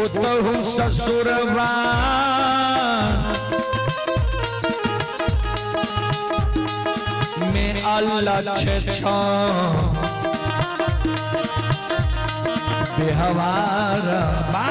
पुतहु ससुरबा में अल्लाह छ व्यवहार बा।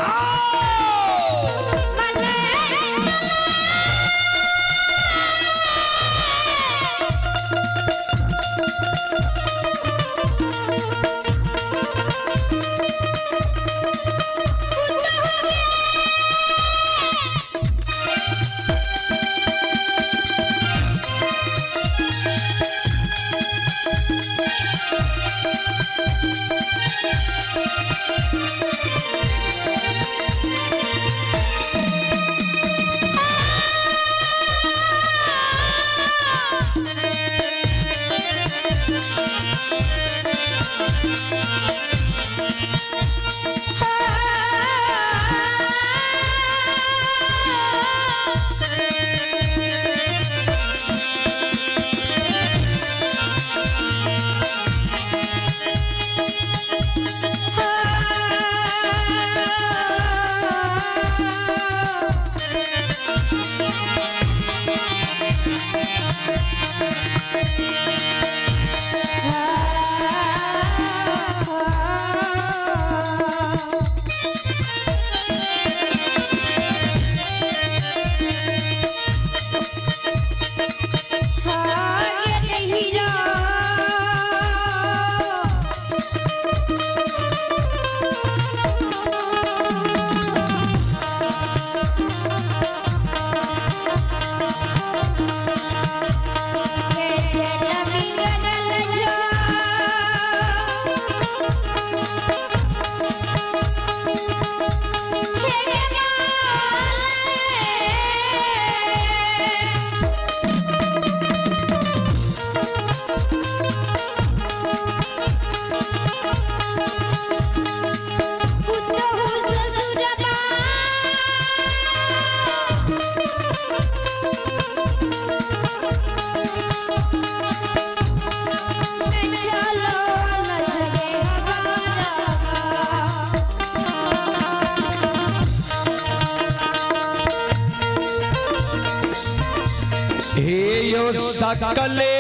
हे यो सकले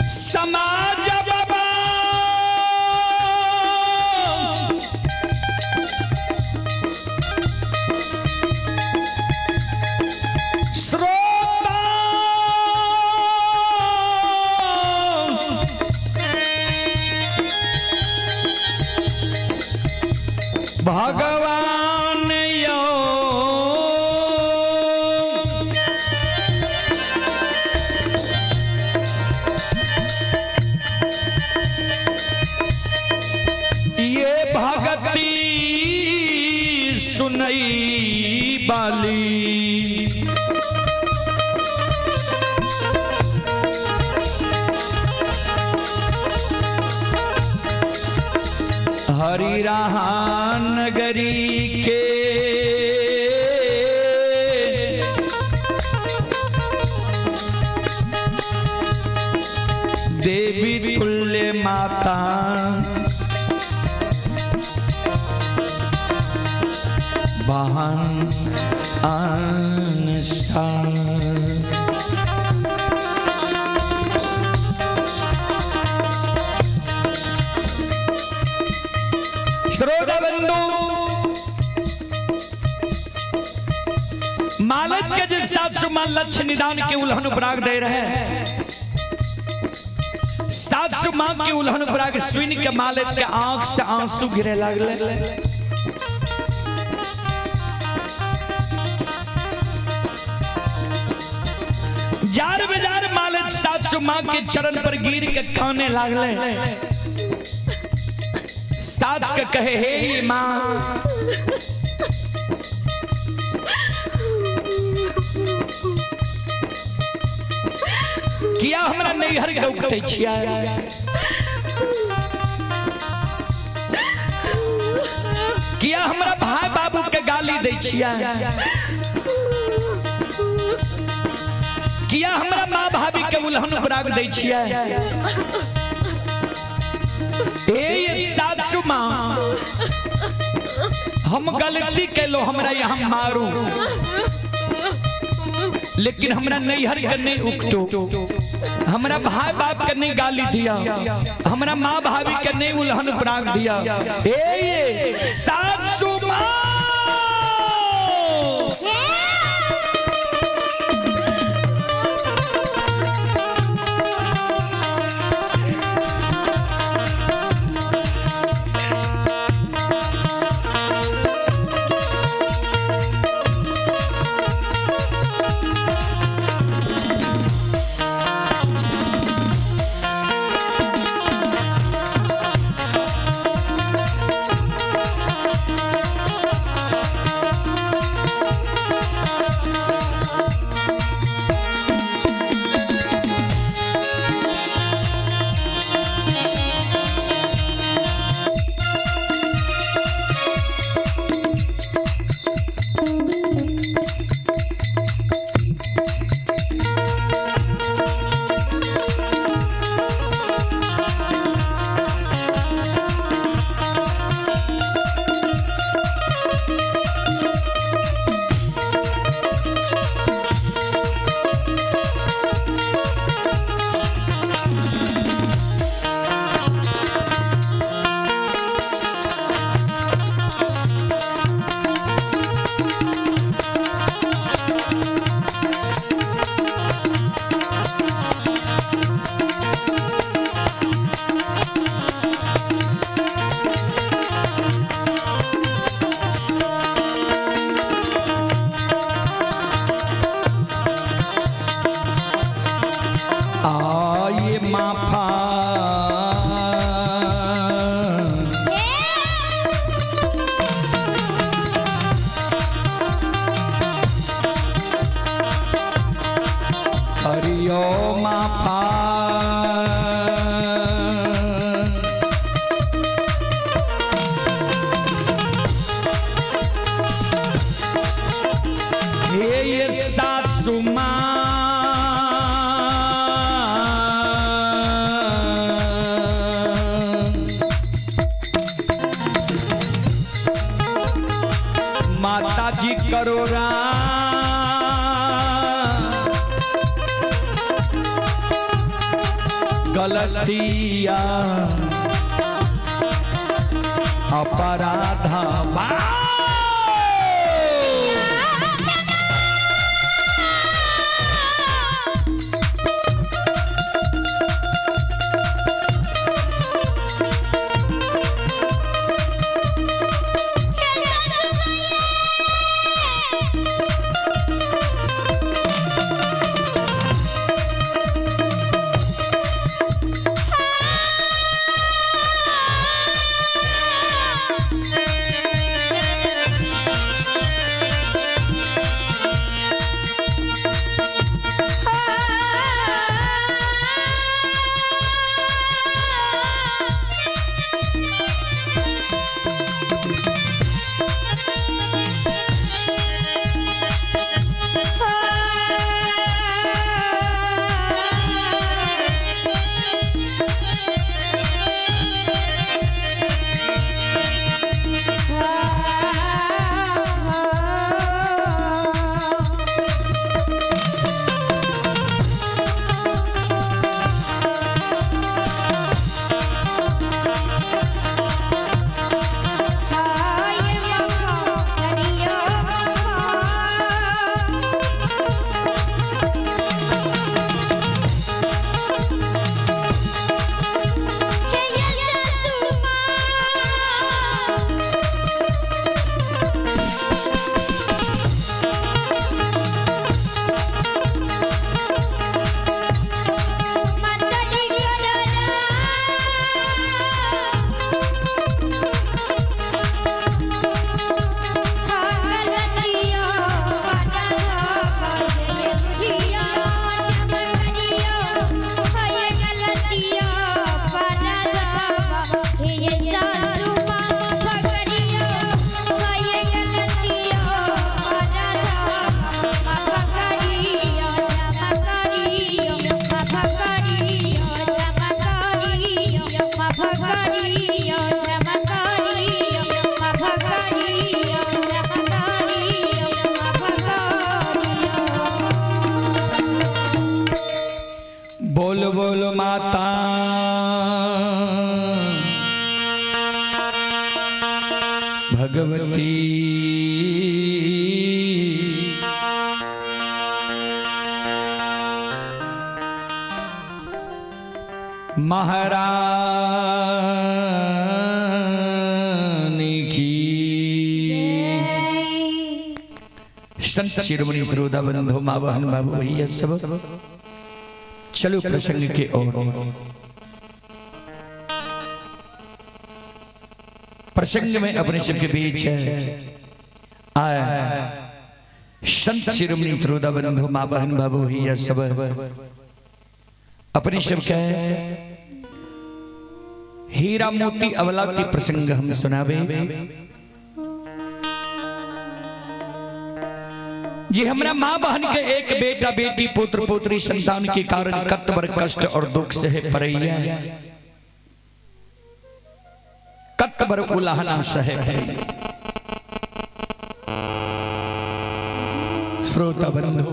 समाज बाबा श्रोता भगवान यो ये भगती सुनई बाली। हरि रहा नगरी के देवी तुल्य माता बहन आनसा। श्रोता बंधु, मालत के जिस सासु मां लक्ष्य निदान के उल्हन उपराग दे रहे हैं, सासु मां के उल्हन उपराग सुन के मालत के आंख से आंसू गिरे लागले। जार बेजार मालत सासु मां के चरण पर गिर के काने लागले। सास के कहे, हे मां, किया हमरा नैहर के उकतै छियै? किया हमरा भाई बाबू के गाली दै छियै? किया हमरा माँ भाभी के उल्हन उपराग दै छियै? ए सासू माँ, हम गलती कैलो, हमरा यहाँ मारू, लेकिन हमरा नैहर के नहीं उकटो, हमरा भाई बाप के नहीं गाली दिया, हमरा माँ भाभी के नहीं उल्हन उपराग दिया। ए सासू माँ, आए माफा करियो माफा, हे ये सासू माँ, माता जी करो गलतिया अपराधा Yeah. माता भगवती महारानी की। संत शिरोमणि श्रोता बंधु माँ बहन बाबू भैया सब, चलो प्रसंग के ओर। प्रसंग में अपने सबके बीच है आए संत शिरोमणि श्रोता बंधु माँ बहन बाबू भैया सब, अपने सबके हीरा मोती अवला के प्रसंग हम सुनावे। जी हमरा माँ बहन के एक बेटा बेटी पुत्र पुत्री संतान के कारण कतबर कष्ट और दुख से है परैया, कतबर उलाहना सहे परैया। श्रोता बंधु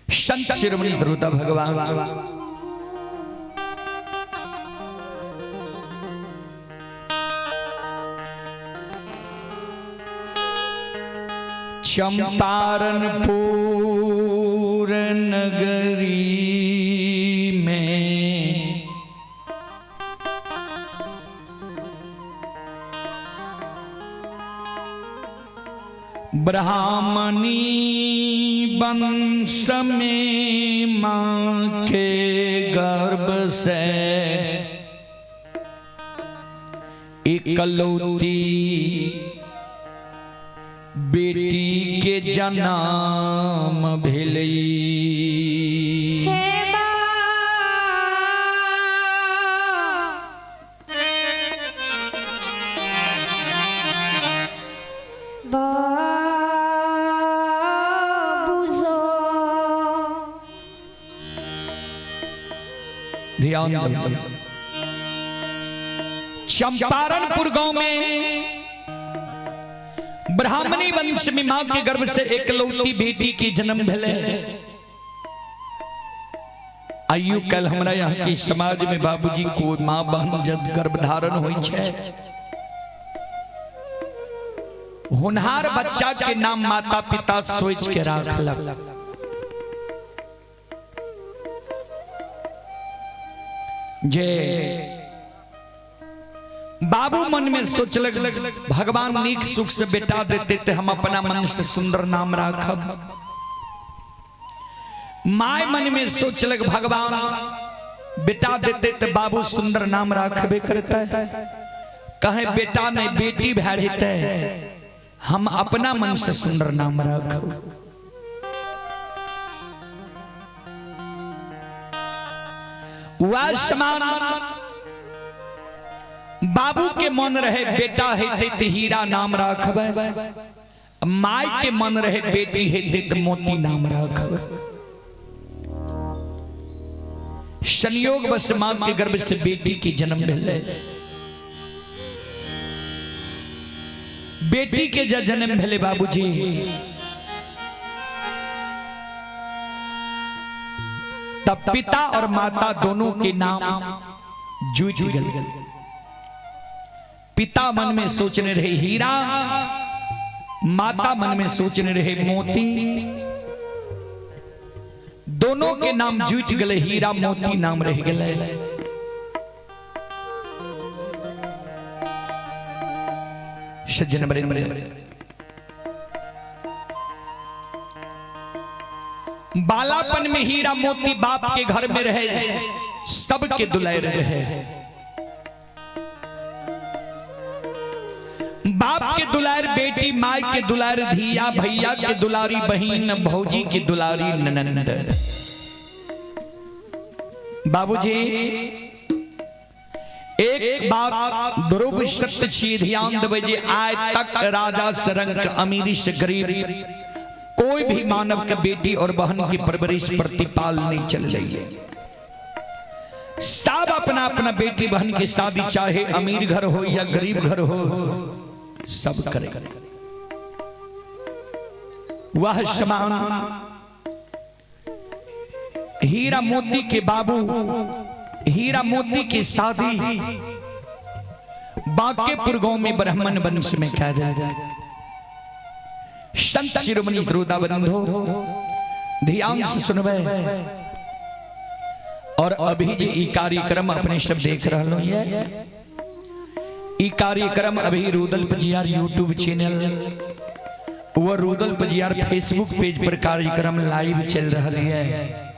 संत शिरोमणि श्रोता भगवान चंपारणपुर नगरी में ब्राह्मणी वंश में माँ के गर्भ से इकलौती बेटी के जन्म भेलई। हे बा बाबू ध्यान दो। चंपारणपुर गांव में ब्राह्मणी वंश में मां के गर्भ से एकलौती बेटी की जन्म भेले। आयु कल हमरा यहाँ के समाज में बाबूजी को माँ बहन जब गर्भ धारण होई छे, होनहार बच्चा के नाम माता पिता सोच के राखलक। जे बाबू मन में सोचलक भगवान नीक सुख से बेटा देते ते हम अपना मन से सुंदर नाम राखब। My मन में सोचलक भगवान बेटा देते ते बाबू सुंदर नाम राखबे करता है, कहे बेटा नहीं बेटी भै जेते हम अपना मन से सुंदर नाम राखब। वह समान बाबू के मन रहे बेटा हेते ते हीरा नाम राखबे, my के मन रहे बेटी हेते ते मोती नाम राखबे। संयोग बस मां के गर्भ से बेटी की जन्म भेले। बेटी के जब जन्म भेले बाबूजी तब पिता और माता दोनों के नाम जुट गए। पिता मन में सोचने रहे हीरा, माता मन में सोचने रहे मोती, दोनों के नाम जुट गए, हीरा मोती नाम रह गए। सज्जन बड़े बालापन में हीरा मोती बाप के घर में रहे, सबके दुलाए रहे। बाप के दुलार बेटी, माई के दुलार धिया, भैया के दुलारी बहन, भौजी की दुलारी ननंद। बाबूजी एक बात ध्रुव सत्य छी, ध्यान देबै जे आय तक राजा से रंग अमीरी से गरीब कोई भी मानव के बेटी और बहन की परवरिश प्रतिपाल नहीं चल रही है। सब अपना अपना बेटी बहन की शादी चाहे अमीर घर हो या गरीब घर हो सब करे। वह समान हीरा मोती के बाबू, हीरा मोती की शादी बांकेपुर गांव में ब्राह्मण वंश में कह दिया। संत शिरोमणि श्रोता बंधु ध्यान से सुनबे। और अभी जे ई कार्यक्रम अपने सब देख रहा ये, ई कार्यक्रम अभी रुदल पजियार यूट्यूब चैनल व रुदल पजियार फेसबुक पेज पर कार्यक्रम लाइव चल रहा है।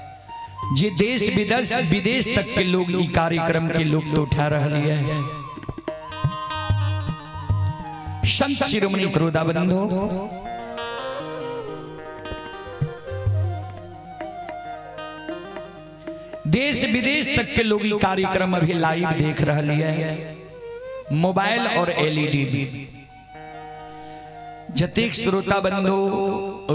जे देश विदेश विदेश तक के लोग ई कार्यक्रम के लुत्फ उठा रहा है। संत शिरोमणि श्रोता बंधु, देश विदेश तक के लोग ई कार्यक्रम अभी लाइव देख रहा है मोबाइल और एलईडी भी। जतेक श्रोता बंधु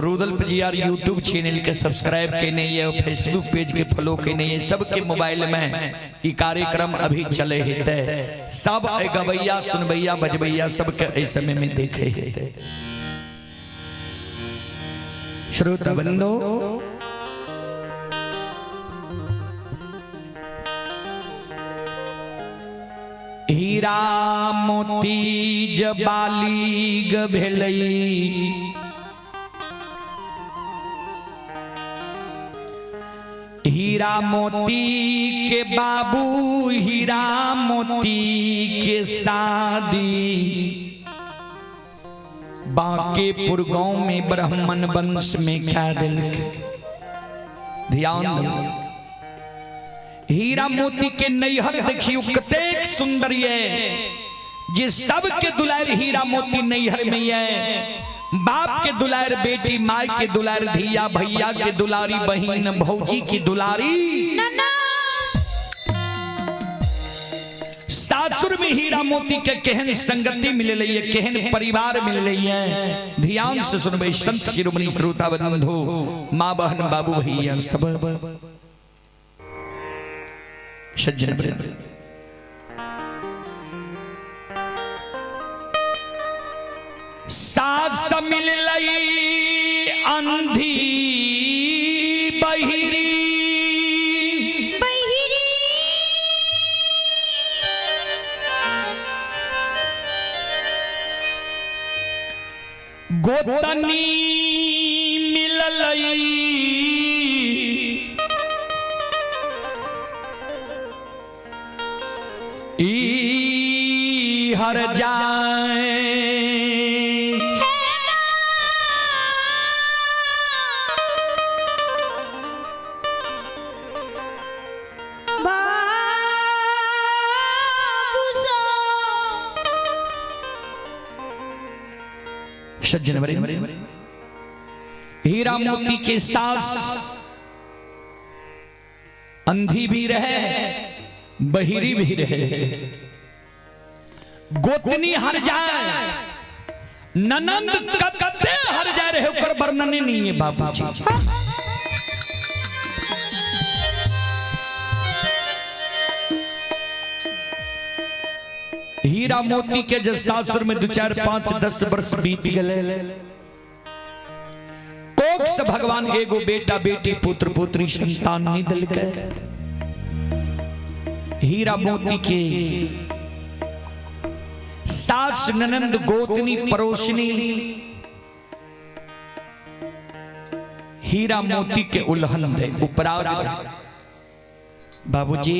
रुदल पजियार यूट्यूब चैनल के सब्सक्राइब केने ये और फेसबुक पेज के फॉलो केने ये, सबके मोबाइल में ई कार्यक्रम अभी चले हेते। सब गवैया सुनबैया बजबैया सबके एहि समय में देखे हेते। श्रोता बंधु, हीरा मोती जब बालिग भेलई, हीरा मोती के बाबू, हीरा मोती के शादी बांकेपुर गांव में ब्राह्मण वंश में क्या दिल। ध्यान दो, हीरा मोती के नैहर देखियो कतेक सुंदर ये, जे सबके दुलार हीरा मोती नैहर में ये। बाप के दुलार बेटी, माई के दुलार धिया, भैया के दुलारी बहिन, भौजी की दुलारी सासुर में हीरा मोती के केहन संगति मिल रही है, केहन परिवार मिल रही है। ध्यान से सुनबे संत शिरोमणि श्रोता बंधु, माँ बहन बाबू भैया सब सज्जन वृंद। सास मिल लई अंधी बहिरी, बहिरी, गोतनी मिल लई ई हर जाए। सज्जन वृंद, हीरा मोती के सास अंधी भी रहे बहिरी भी रहे, गोतनी हर जाए, ननंद कत्ते हर जाए रहे, ओकर वर्णन नहीं है बाबूजी। हीरा मोती के जब सासुर में 2 4 5 10 वर्ष बीत गए, कोख से भगवान एगो बेटा बेटी पुत्र पुत्री संतान नहीं दिल के। हीरा मोती के सास ननंद गोतनी पड़ोसनी हीरा मोती के उल्हन दे उपराग दे। बाबूजी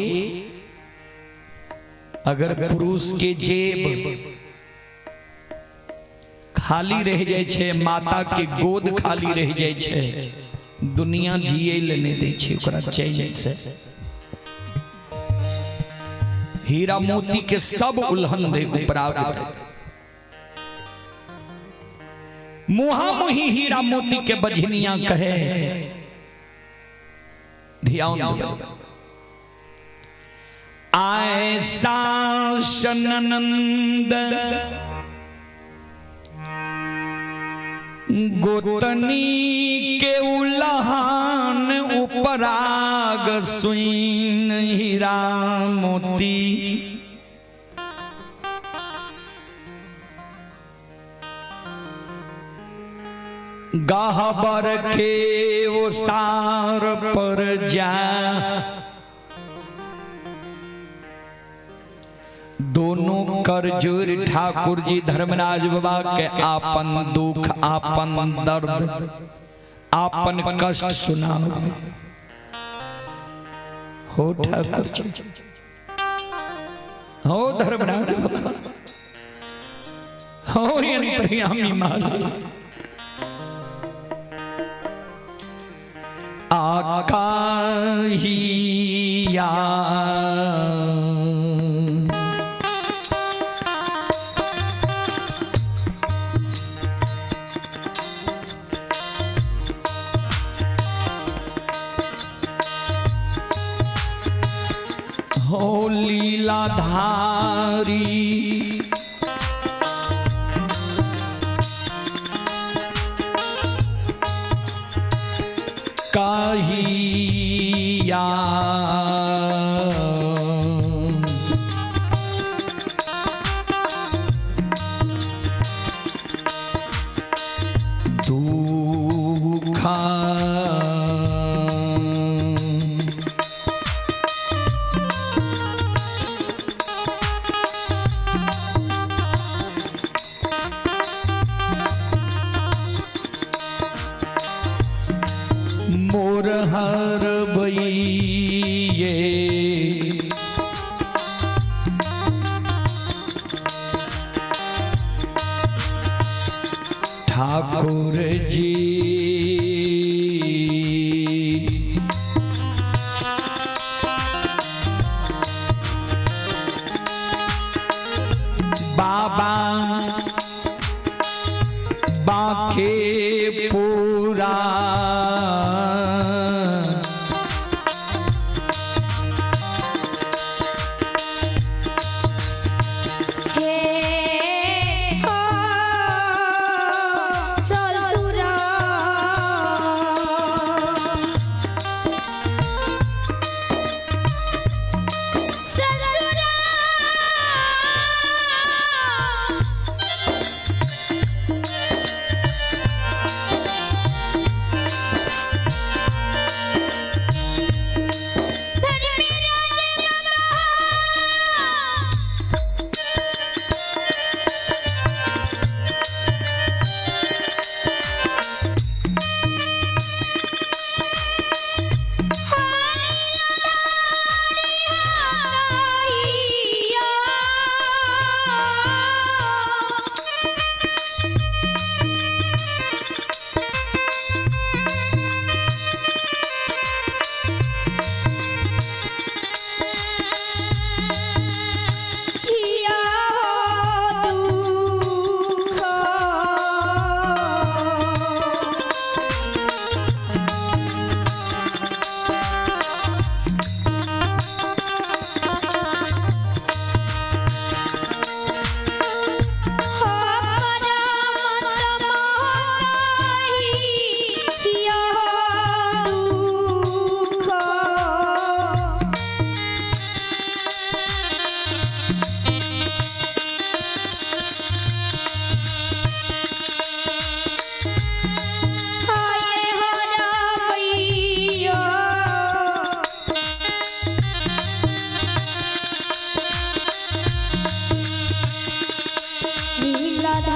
अगर पुरुष के जेब खाली रह जाए छे, माता के गोद खाली रह जाए छे, दुनिया जिए ले नहीं दे छे ओकरा चैन से। हीरा मोती के सब उल्हन दे उपराग दे। मुहा मुही हीरा मोती के बजनिया कहे, ध्यान दो। आए सासनंद गोतनी के उल्हान उपराग सुइन हीरा मोती। गहबर के ओसार पर जा। दोनों कर जोर ठाकुर जी धर्मराज बाबा के आपन दुख, आपन दर्द, आपन कष्ट सुनाओ। हो ठाकुर जी, हो धर्मराज बाबा, हो अंतर्यामी माली, आकाहिया हो लीलाधारी, कहिया दुखा मोर हर भैये ठाकुर जी, बाबा बाके पूरा हे हो ससुरा, ससुरा, धर्मराज बाबा।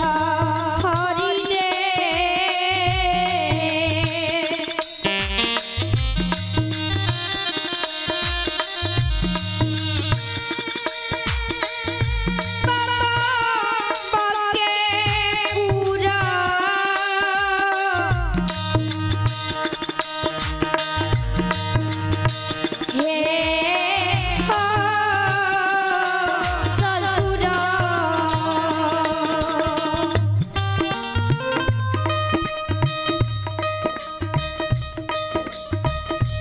लीलाधारी रे। बाबा के पूरा हे हो ससुरा।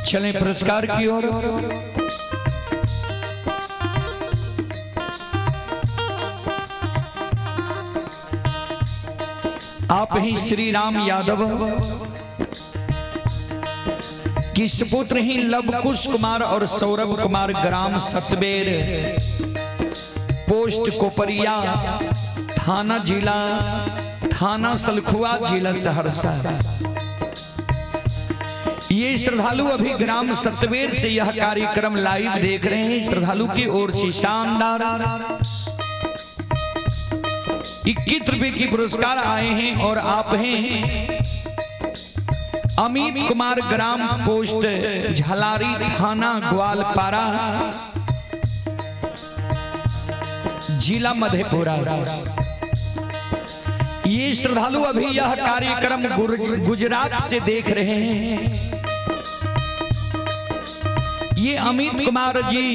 चलें पुरस्कार की ओर। आप ही श्री राम यादव की सुपुत्र ही लवकुश कुमार और सौरभ कुमार, ग्राम सतबेर, पोस्ट कोपरिया, थाना जिला थाना सलखुआ, जिला सहरसा। ये श्रद्धालु अभी ग्राम सतवेर से यह कार्यक्रम लाइव देख रहे हैं। श्रद्धालु की ओर से शानदार 21 रुपए की पुरस्कार आए हैं और आप हैं अमित कुमार, ग्राम पोस्ट झलारी, थाना ग्वालपारा, जिला मधेपुरा। ये श्रद्धालु अभी यह कार्यक्रम गुजरात से देख रहे हैं। ये अमित कुमार जी,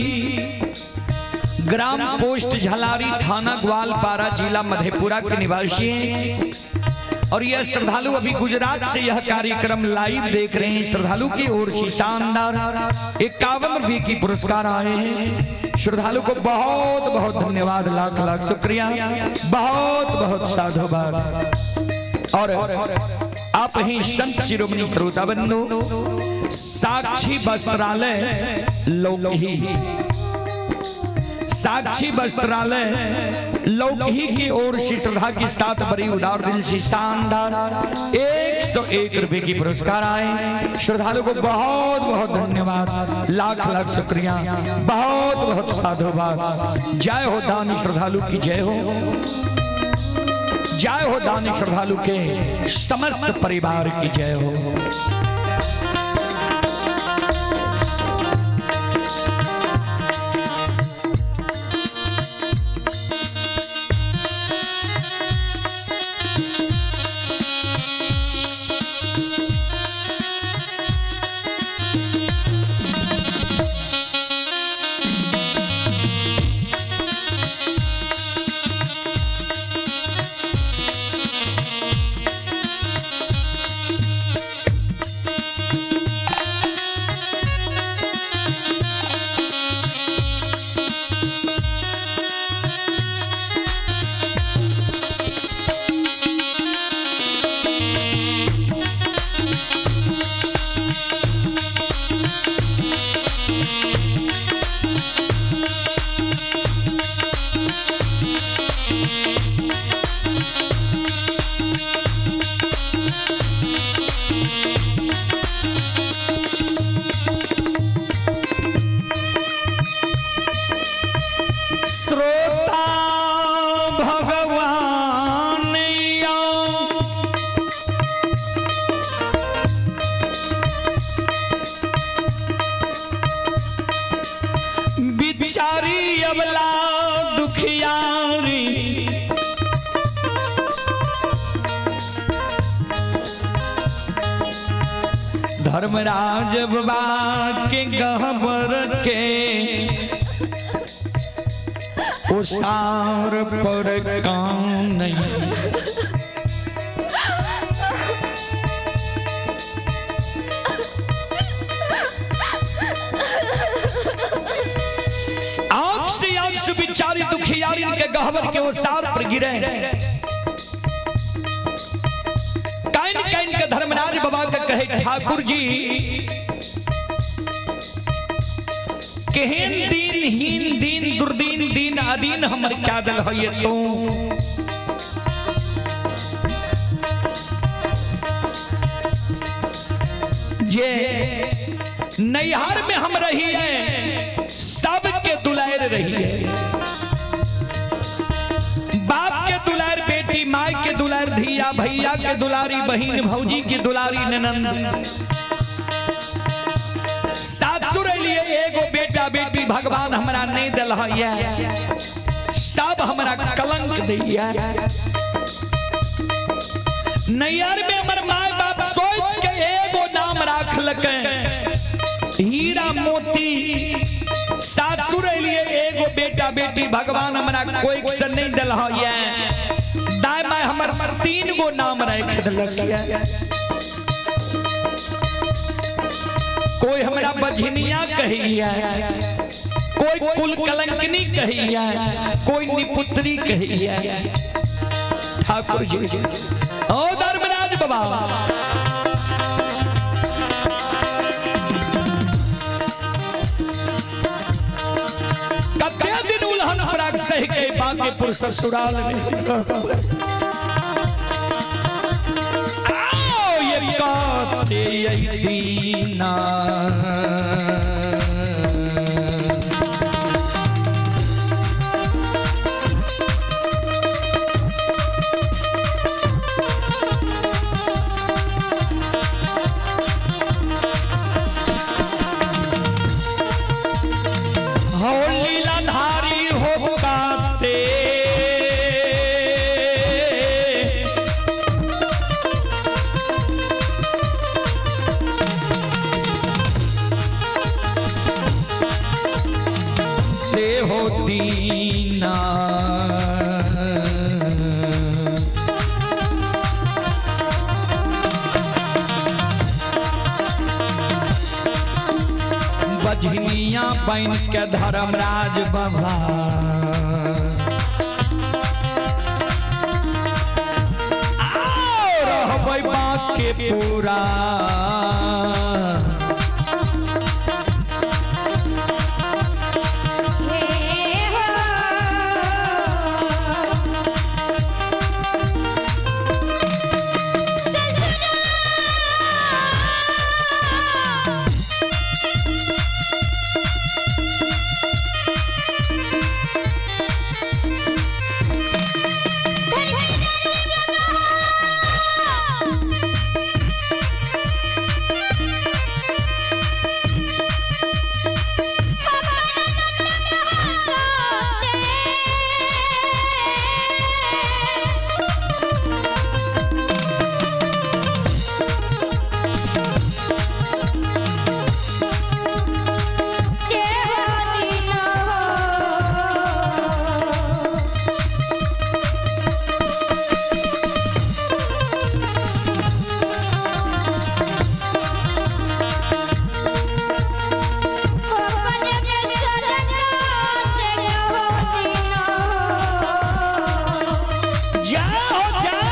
ग्राम पोस्ट झलारी, थाना ग्वालपारा, जिला मधेपुरा के निवासी हैं और यह श्रद्धालु अभी गुजरात से यह कार्यक्रम लाइव देख रहे हैं। श्रद्धालु की ओर से शानदार 51 रुपये की पुरस्कार आए हैं। श्रद्धालु को बहुत बहुत धन्यवाद, लाख लाख शुक्रिया, बहुत बहुत साधुवाद। और आप ही संत शिरोमणि श्रोता बंधु, साक्षी वस्त्रालय लौकी, साक्षी वस्त्रालय लौकी की ओर से श्रद्धा के साथ बड़ी उदार दिल से शानदार 101 रुपए की पुरस्कार आए। श्रद्धालु को बहुत बहुत धन्यवाद, लाख लाख शुक्रिया, बहुत बहुत साधुवाद। जय हो दानी श्रद्धालु की जय हो, जय हो दानी श्रद्धालु के समस्त परिवार की जय हो। श्रोता भगवान या बिचारी अबला दुखियारी, धर्मराज बाबा के गहबर के उसार पर काम नहीं। आंख से आंसू बिचारी दुखियारी के गहबर के उसार पर गिरे। काइन काइन के धर्मराज बाबा के कहे, ठाकुर जी केहन दिन हीन दिन दुर्दीन दिन अदीन हमर क्या दल है तू। जे नैहर में हम रही है, सबके दुलार रही है, बाप के दुलार बेटी, माई के दुलार धिया, भैया के दुलारी बहिन, भौजी की दुलारी ननंद, सासुर लिए एगो बेटा बेटी भगवान हमरा नहीं दिल है, सब हमरा कलंक दैया। नैहर में हमर माय बाप सोच के एगो नाम राखलक हीरा मोती, सासुर लिए एगो बेटा बेटी भगवान हमरा कोई से नहीं दिल है, दाय my हमर 3 गो नाम राख दिलक। कोई हमरा बझनिया कहिया, कोई कुल कलंकनी कहिया, कोई निपुत्री कहिया। ठाकुर जी ओ धर्मराज बाबा, कते दिन उल्हन पराग सह के बांकेपुर ससुराल में। काते दीना। हो लीलाधारी हो काते से हो दीना। बजनिया बन के धर्मराज बाबा आओ रहबै बाँके पूरा। हे हो ससुरा जाओ जाओ।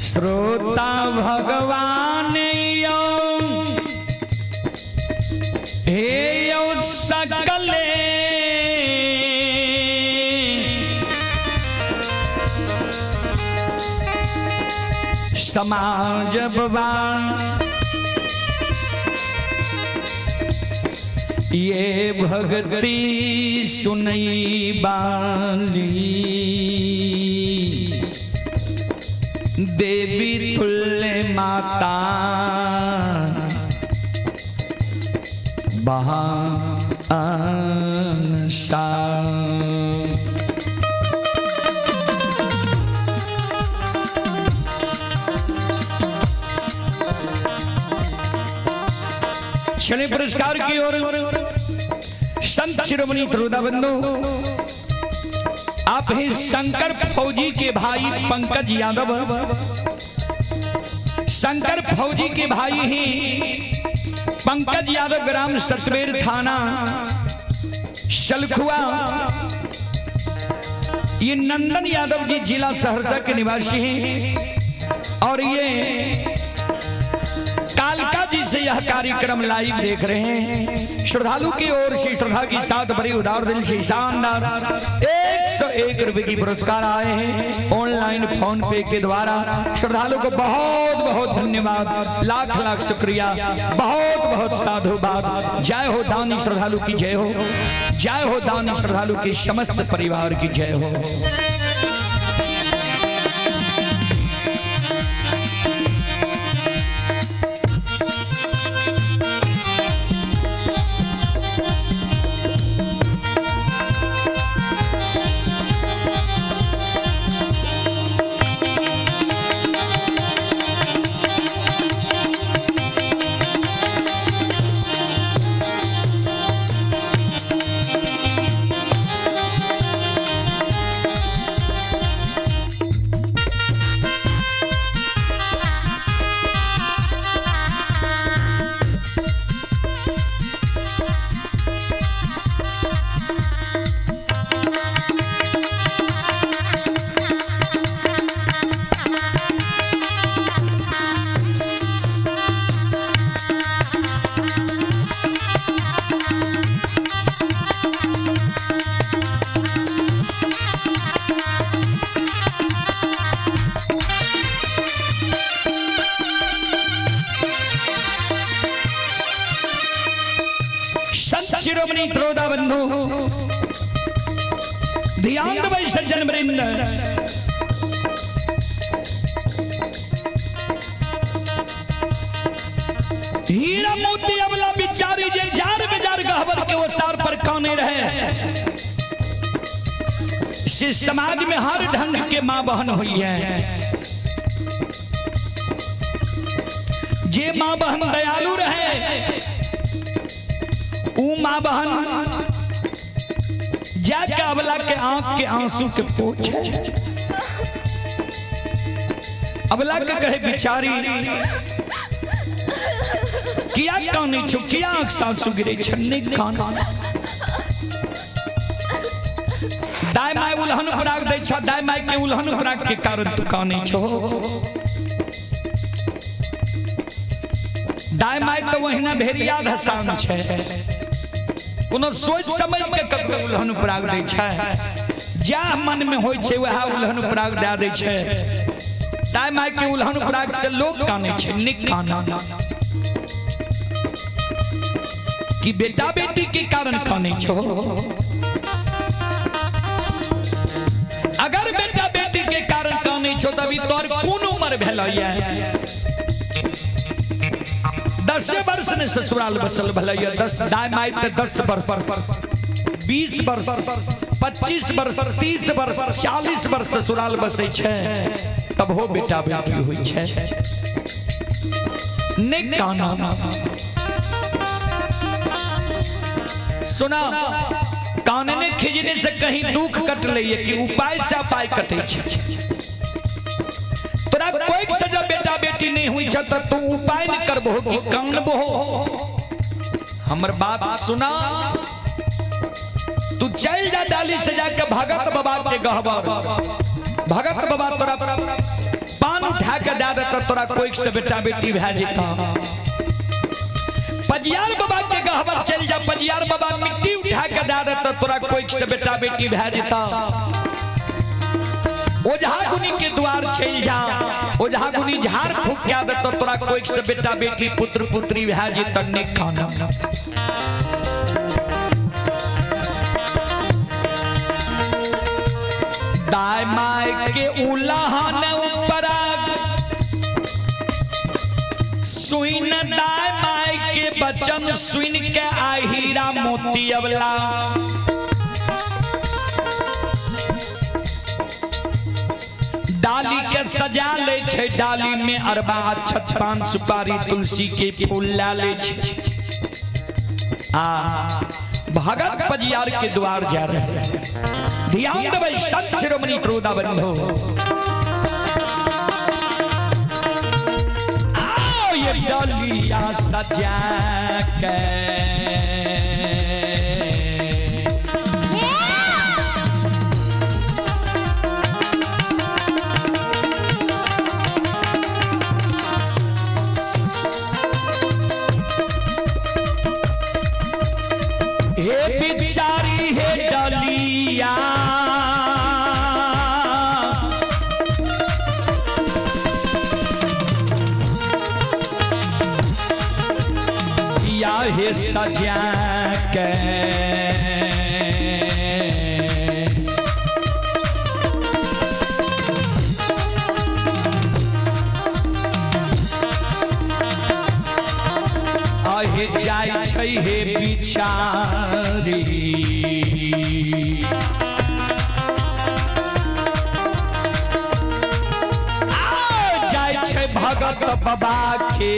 श्रोता भगवान यौ हे यौ सकले समाज भगवान ये भक्ति सुनई बाली देवी तुल्य माता बहान सा। चले पुरस्कार की ओर। संत शिरोमणि त्रोदा बंधु आप ही शंकर फौजी के भाई पंकज यादव, शंकर फौजी के भाई ही पंकज यादव, ग्राम सतबेर, थाना सलखुआ। ये नंदन यादव जी जिला सहरसा के निवासी हैं और ये कालका जी से यह कार्यक्रम लाइव देख रहे हैं। श्रद्धालु की ओर से श्रद्धा की साथ बड़ी उदार दिल से शानदार 101 रुपए की पुरस्कार आए हैं ऑनलाइन फोन पे के द्वारा। श्रद्धालु को बहुत बहुत धन्यवाद, लाख लाख शुक्रिया, बहुत बहुत साधुवाद। जय हो दानी श्रद्धालु की जय हो, जय हो दानी श्रद्धालु के समस्त परिवार की जय हो। शिरोमणि त्रोदा बंधु, ध्यान देबै सज्जन वृंद। हीरा मोती अबला बिचारी जे जार बेजार गहबर के वो सार पर काने रहे। से समाज में हर ढंग के माँ बहन हुई है। जे माँ बहन दयालु रहे, ऊ माँ बहन जाके अबला के आंख के आंसू के पोछे, अबला के कहे, बिचारी, किया काने छो, किया आंख से आंसू गिरे छ? नहीं कान। दाय my उल्हन पराग दै छ, दाय my के उल्हन पराग के कारण तू काने छो। दाय my तो वहिना भेड़िया धसान छै, कोनो सोच समझ के ककरो उल्हन पराग दै छै। जा मन में होइ छै वएह उल्हन पराग दए दै छै। दाय my के उल्हन पराग से लोग काने छै। निक काना कि बेटा बेटी के कारण काने छो? अगर बेटा बेटी के कारण काने छो त अभी तोर कोन उम्र भेल ये? 10 वर्ष ने ससुराल बसल भेल ये। 10 दाय my त 10 वर्ष, 20 वर्ष, 25 वर्ष, 30 वर्ष, 40 वर्ष ससुराल बसै छै, तब हो बेटा बेटी होइ छै। ने काना। सुना, कानने खिजने से कहीं दुख कट लइए कि उपाय से अपाय कटे छै। तोरा कोई सजा बेटा बेटी नहीं हुई छ त तू उपाय नहीं करबो कि कानबो? हमर बात सुना, तू चल जा डाली से जाके भगत बाबा के गहबर। भगत बाबा तोरा पान उठा के दे देता, तोरा कोई से बेटा बेटी भए जेता। पजियार बाबा के गहबर चल जा, पजियार बाबा मिट्टी उठा के दे देता, तोरा कोई से बेटा बेटी भए जेता। ओझा गुनी के द्वार चल जा, ओझा गुनी झाड़ फूक के देता, तोरा कोई से बेटा बेटी, पुत्र पुत्री भए जेता। ने खाना। दाय my के उलहन उपराग सुन, दाय my के बचन सुन के आ हीरा मोती अबला डाली के सजा ले छै। डाली में अरबा, अक्षत, पान, सुपारी, तुलसी के फूल ला ले छै आ भगत पजियार के द्वार जा रहे हैं। ध्यान देबै संत शिरोमणि क्रोधा बंधो। आओ ये डलिया सजा के हे बिचारी, हे डलिया या हे सजा के आहे जाइ छै हे बिचारी। आ जाइ छै भगत बाबा के।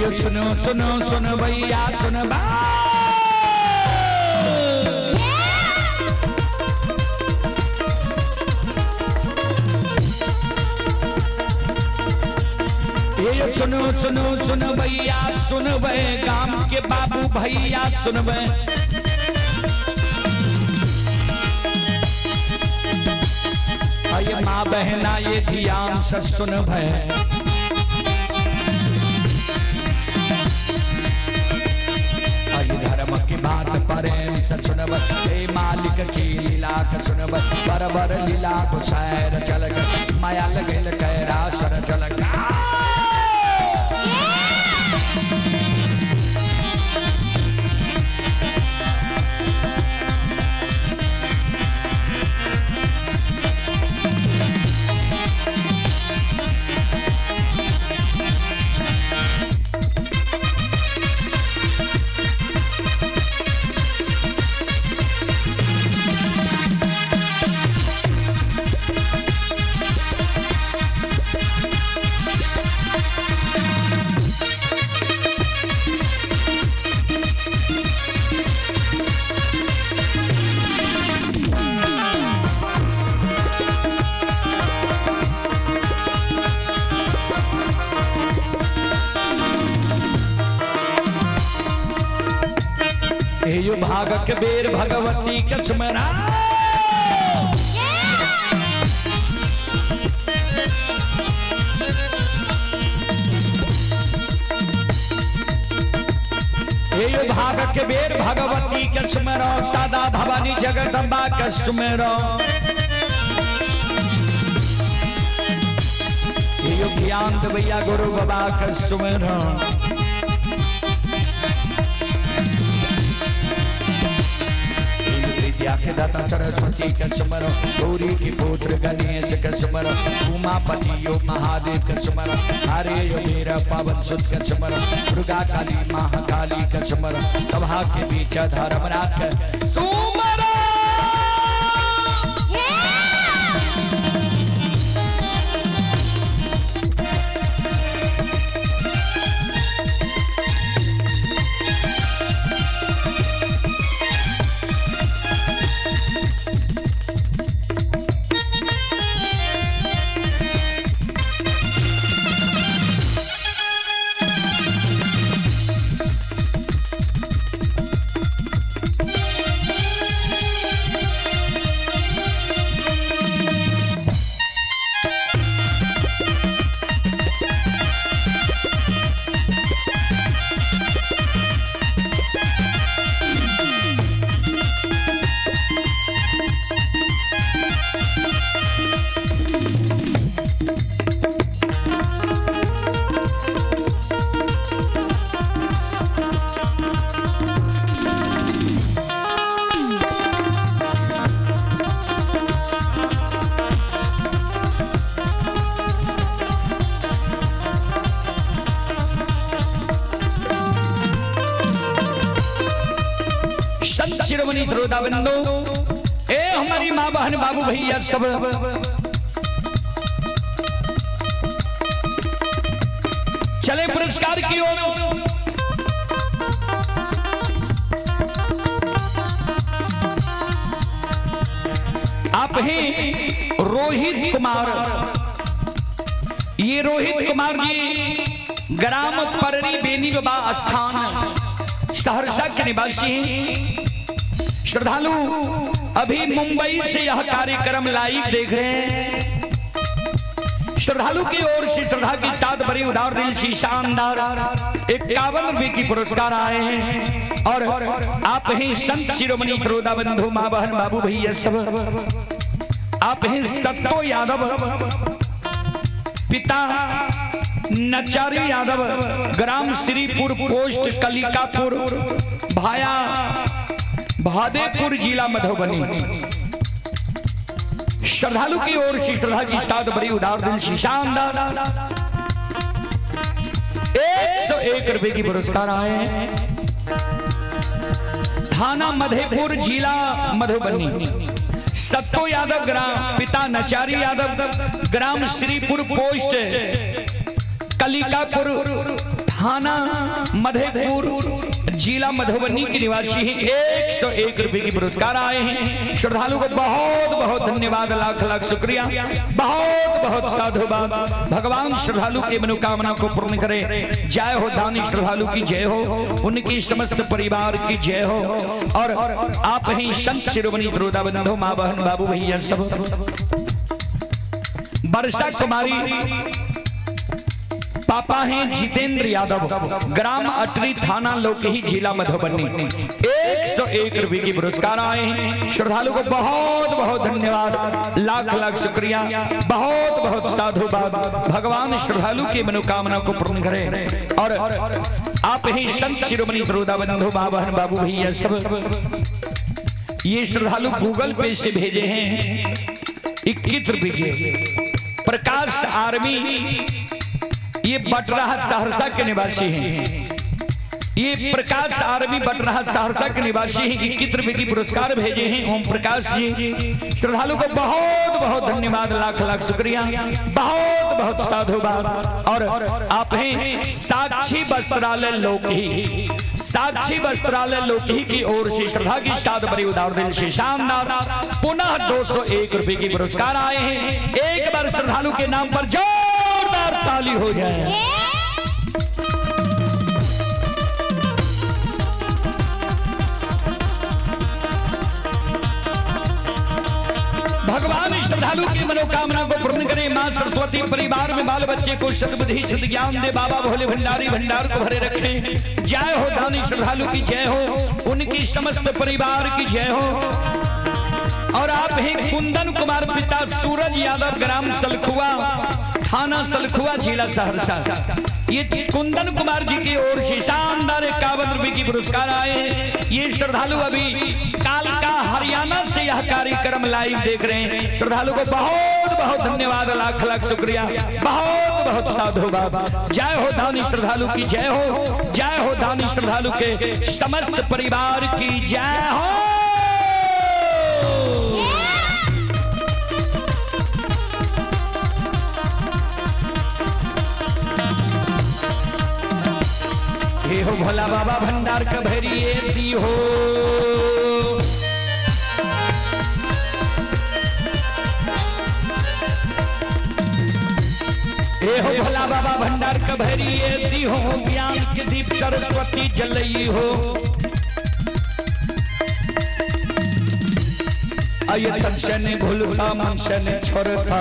ये सुनो सुनो सुनो भैया सुनो बा। ये सुनो सुनो सुनो भैया सुनबे, गाम के बाबू भैया सुनबे। ये माँ बहना ये ध्यान से सुनबे। धर्म की बात प्रेम से सुनबे, हे मालिक की लीला के सुनबे। बरबर लीला गुसैर चलक, माया लगल कैरासर चलक। यो भागक बेर भगवती के स्मरा। यो भागक बेर भगवती के स्मरो, सदा भवानी जगदम्बा के स्मरो। यो ज्ञान भैया गुरु बाबा के स्मरो। विद्या के दाता सरस्वती के स्मरो, गौरी के पुत्र गणेश के स्मरो, उमापति यो महादेव के स्मरो, हरे यो मेरा पवन सुत के स्मरो, दुर्गा काली महाकाली के स्मरो, सभा के बीच धर्मराज के सुमरो। शिरोमणि श्रोता बंधु, ए हमारी माँ बहन बाबू भैया सब, चले पुरस्कार की ओर। आप ही रोहित कुमार, ये रोहित कुमार जी ग्राम पररी बेनी बाबा स्थान सहरसा के निवासी हैं। श्रद्धालु अभी मुंबई से यह कार्यक्रम लाइव देख रहे हैं। श्रद्धालु की ओर से श्रद्धा की साथ भरी उदार दिल सी शानदार 51 रुपए की पुरस्कार आए हैं। और आप ही संत शिरोमणि श्रोता बंधु माँ बहन बाबू भैया सब, आप ही सत्तो यादव पिता नचारी यादव ग्राम श्रीपुर पोस्ट कलिकापुर भाया भादेपुर जिला मधुबनी। श्रद्धालु की ओर से श्रद्धा की साथ बड़ी उदार दिल से शानदार 101 रुपए की पुरस्कार आए हैं। थाना मधेपुर जिला मधुबनी। सत्तो यादव ग्राम पिता नचारी यादव ग्राम श्रीपुर पोस्ट कलिकापुर थाना मधेपुर, जिला मधुबनी के निवासी हैं। 101 रुपए की पुरस्कार आए हैं। श्रद्धालु को बहुत बहुत धन्यवाद, लाख लाख शुक्रिया, बहुत बहुत साधुवाद। भगवान श्रद्धालु की मनोकामना को पूर्ण करे। जय हो दानी श्रद्धालु की जय हो, उनकी समस्त परिवार की जय हो। और आप ही संत शिरोमणि त्रोदा बंधु, माँ बहन बाबू भैया सब। वर्षा कुमारी, पापा हैं जितेंद्र यादव, ग्राम अटरी, थाना लोकही, जिला मधुबनी। 101 रुपए की पुरस्कार आए हैं। श्रद्धालु को बहुत बहुत धन्यवाद, लाख लाख शुक्रिया, बहुत बहुत साधुवाद। भगवान श्रद्धालु की मनोकामना को पूर्ण करे। और आप ही संत शिरोमणि त्रोदा बंधु, माँ बहन बाबू भैया सब। ये श्रद्धालु गूगल पे से भेजे हैं 21 रुपए के। प्रकाश आर्मी, ये बटराहा सहरसा के निवासी हैं। ये प्रकाश आर्मी बटराहा सहरसा के निवासी हैं। 21 रुपए की पुरस्कार भेजे हैं ओम प्रकाश जी। श्रद्धालु को बहुत बहुत धन्यवाद, लाख लाख शुक्रिया, बहुत बहुत साधुवाद। और आप हैं साक्षी वस्त्रालय लोकही, साक्षी वस्त्रालय लोकही की ओर से श्रद्धा की साथ बड़ी उदार दिल से शानदार पुनः 201 रुपए की पुरस्कार आए हैं। एक बार श्रद्धालु के नाम पर जोरदार ताली हो जाए। भगवान श्रद्धालु की मनोकामना को पूर्ण करें। मां सरस्वती परिवार में बाल बच्चे को सद्बुद्धि सद्ज्ञान दे। बाबा भोले भंडारी भंडार को भरे रखें। जय हो दानी श्रद्धालु की जय हो, उनकी समस्त परिवार की जय हो। और आप ही कुंदन कुमार, पिता सूरज यादव, ग्राम सलखुआ, थाना सलखुआ, जिला सहरसा। ये कुंदन कुमार जी की ओर से शानदार 51 रुपए की पुरस्कार आए हैं। ये श्रद्धालु अभी कालका हरियाणा से यह कार्यक्रम लाइव देख रहे हैं। श्रद्धालु को बहुत बहुत धन्यवाद, लाख लाख शुक्रिया, बहुत बहुत साधुवाद। जय हो दानी श्रद्धालु की जय हो, जय हो दानी श्रद्धालु के समस्त परिवार की जय हो। हे हो भोला बाबा भंडार कभरिए दी हो। हे हो भोला बाबा भंडार कभरिए दी हो, ज्ञान के दीप सरस्वती जलई हो। आये तन से नहीं भूलता, मन से नहीं छोड़ता।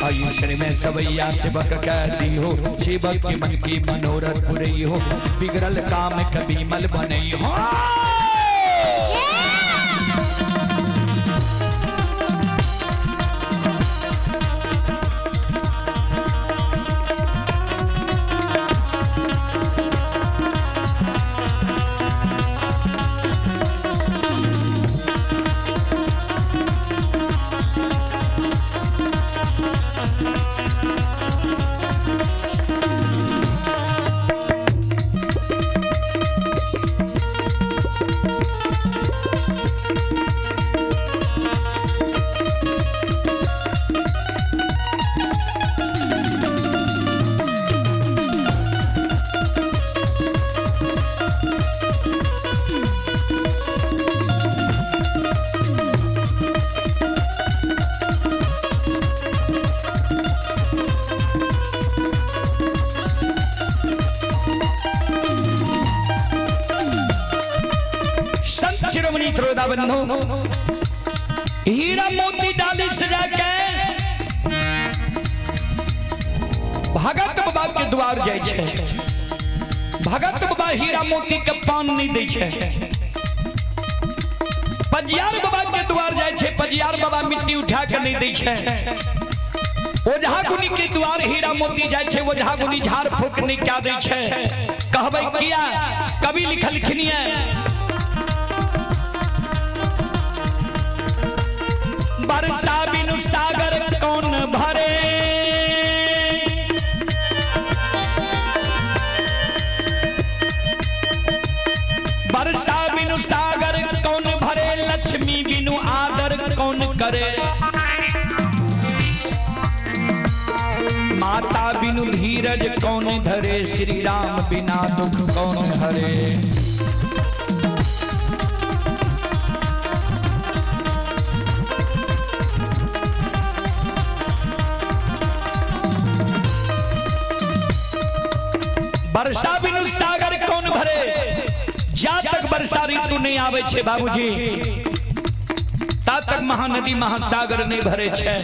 आयुष्य में सवैया सेवक कह दी हो, सेवक के मन की मनोरथ पुरई हो, बिगड़ल काम कभी मल बनई हो। संत शिरोमणि त्रोदा बंधु, हीरा मोती डाली सजा के भगत बाबा के द्वार जाय छै। भगत बाबा हीरा मोती के पान नहीं दै छै। पजियार बाबा के द्वार जाय छै, पजियार बाबा मिट्टी उठा के नहीं दै छै। ओझा गुनी के द्वार हीरा मोती जाय छै, ओझा गुनी झाड़ फूक नहीं क्या दै छै। कहबै किया कवि लिखलखिन है, बरसा बिनु सागर कौन भरे, बरसा बिनु सागर कौन भरे, लक्ष्मी बिनु आदर कौन करे। माता बिनु धीरज कौन धरे, श्री राम बिना दुख कौन हरे। वर्षा बिनु सागर कौन भरे, जा तक वर्षा ऋतु नहीं आवे छे बाबूजी ता तक महानदी महासागर नहीं भरे छे।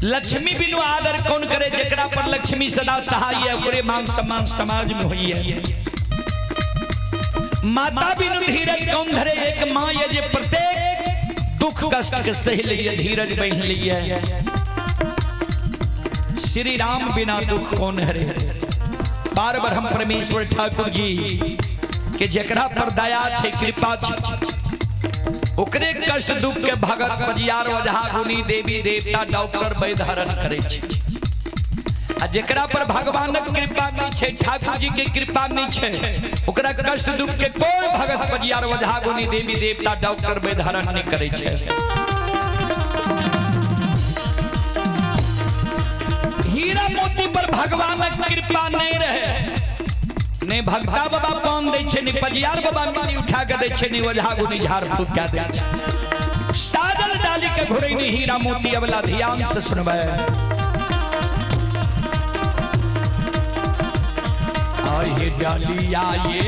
लक्ष्मी बिनु आदर कौन करे, जेकरा पर लक्ष्मी सदा सहाय है ओकरे मान सम्मान समाज में होई है। माता बिनु धीरज कौन धरे, एक मां ये जे प्रत्येक दुख कष्ट के सह लिए धीरज बह लिए। श्री राम बिना दुख कौन हरे। बार बार हम परमेश्वर ठाकुर जी के जकरा पर दया छे कृपा छे ओकरे कष्ट दुख के भगत पजियार ओझा गुनी देवी देवता डॉक्टर वैद्य हरण करे छे। आ जकरा पर भगवानक कृपा नहीं छे, ठाकुर जी के कृपा नहीं छे, ओकरा कष्ट दुख के कोई भगत पजियार ओझा गुनी देवी देवता डॉक्टर वैद्य हरण नहीं करे छे। हीरा मोती पर भगवानक कृपा नहीं रहे, ने भगता बाबा पान दै छे, ने पजियार बाबा मिट्टी उठा के दै छे, ने ओझा गुनी झाड़ फूक के दै छे। सादल डाली के घुरैनी हीरा मोती अबला ध्यान से सुनबै। आहे डालिया ये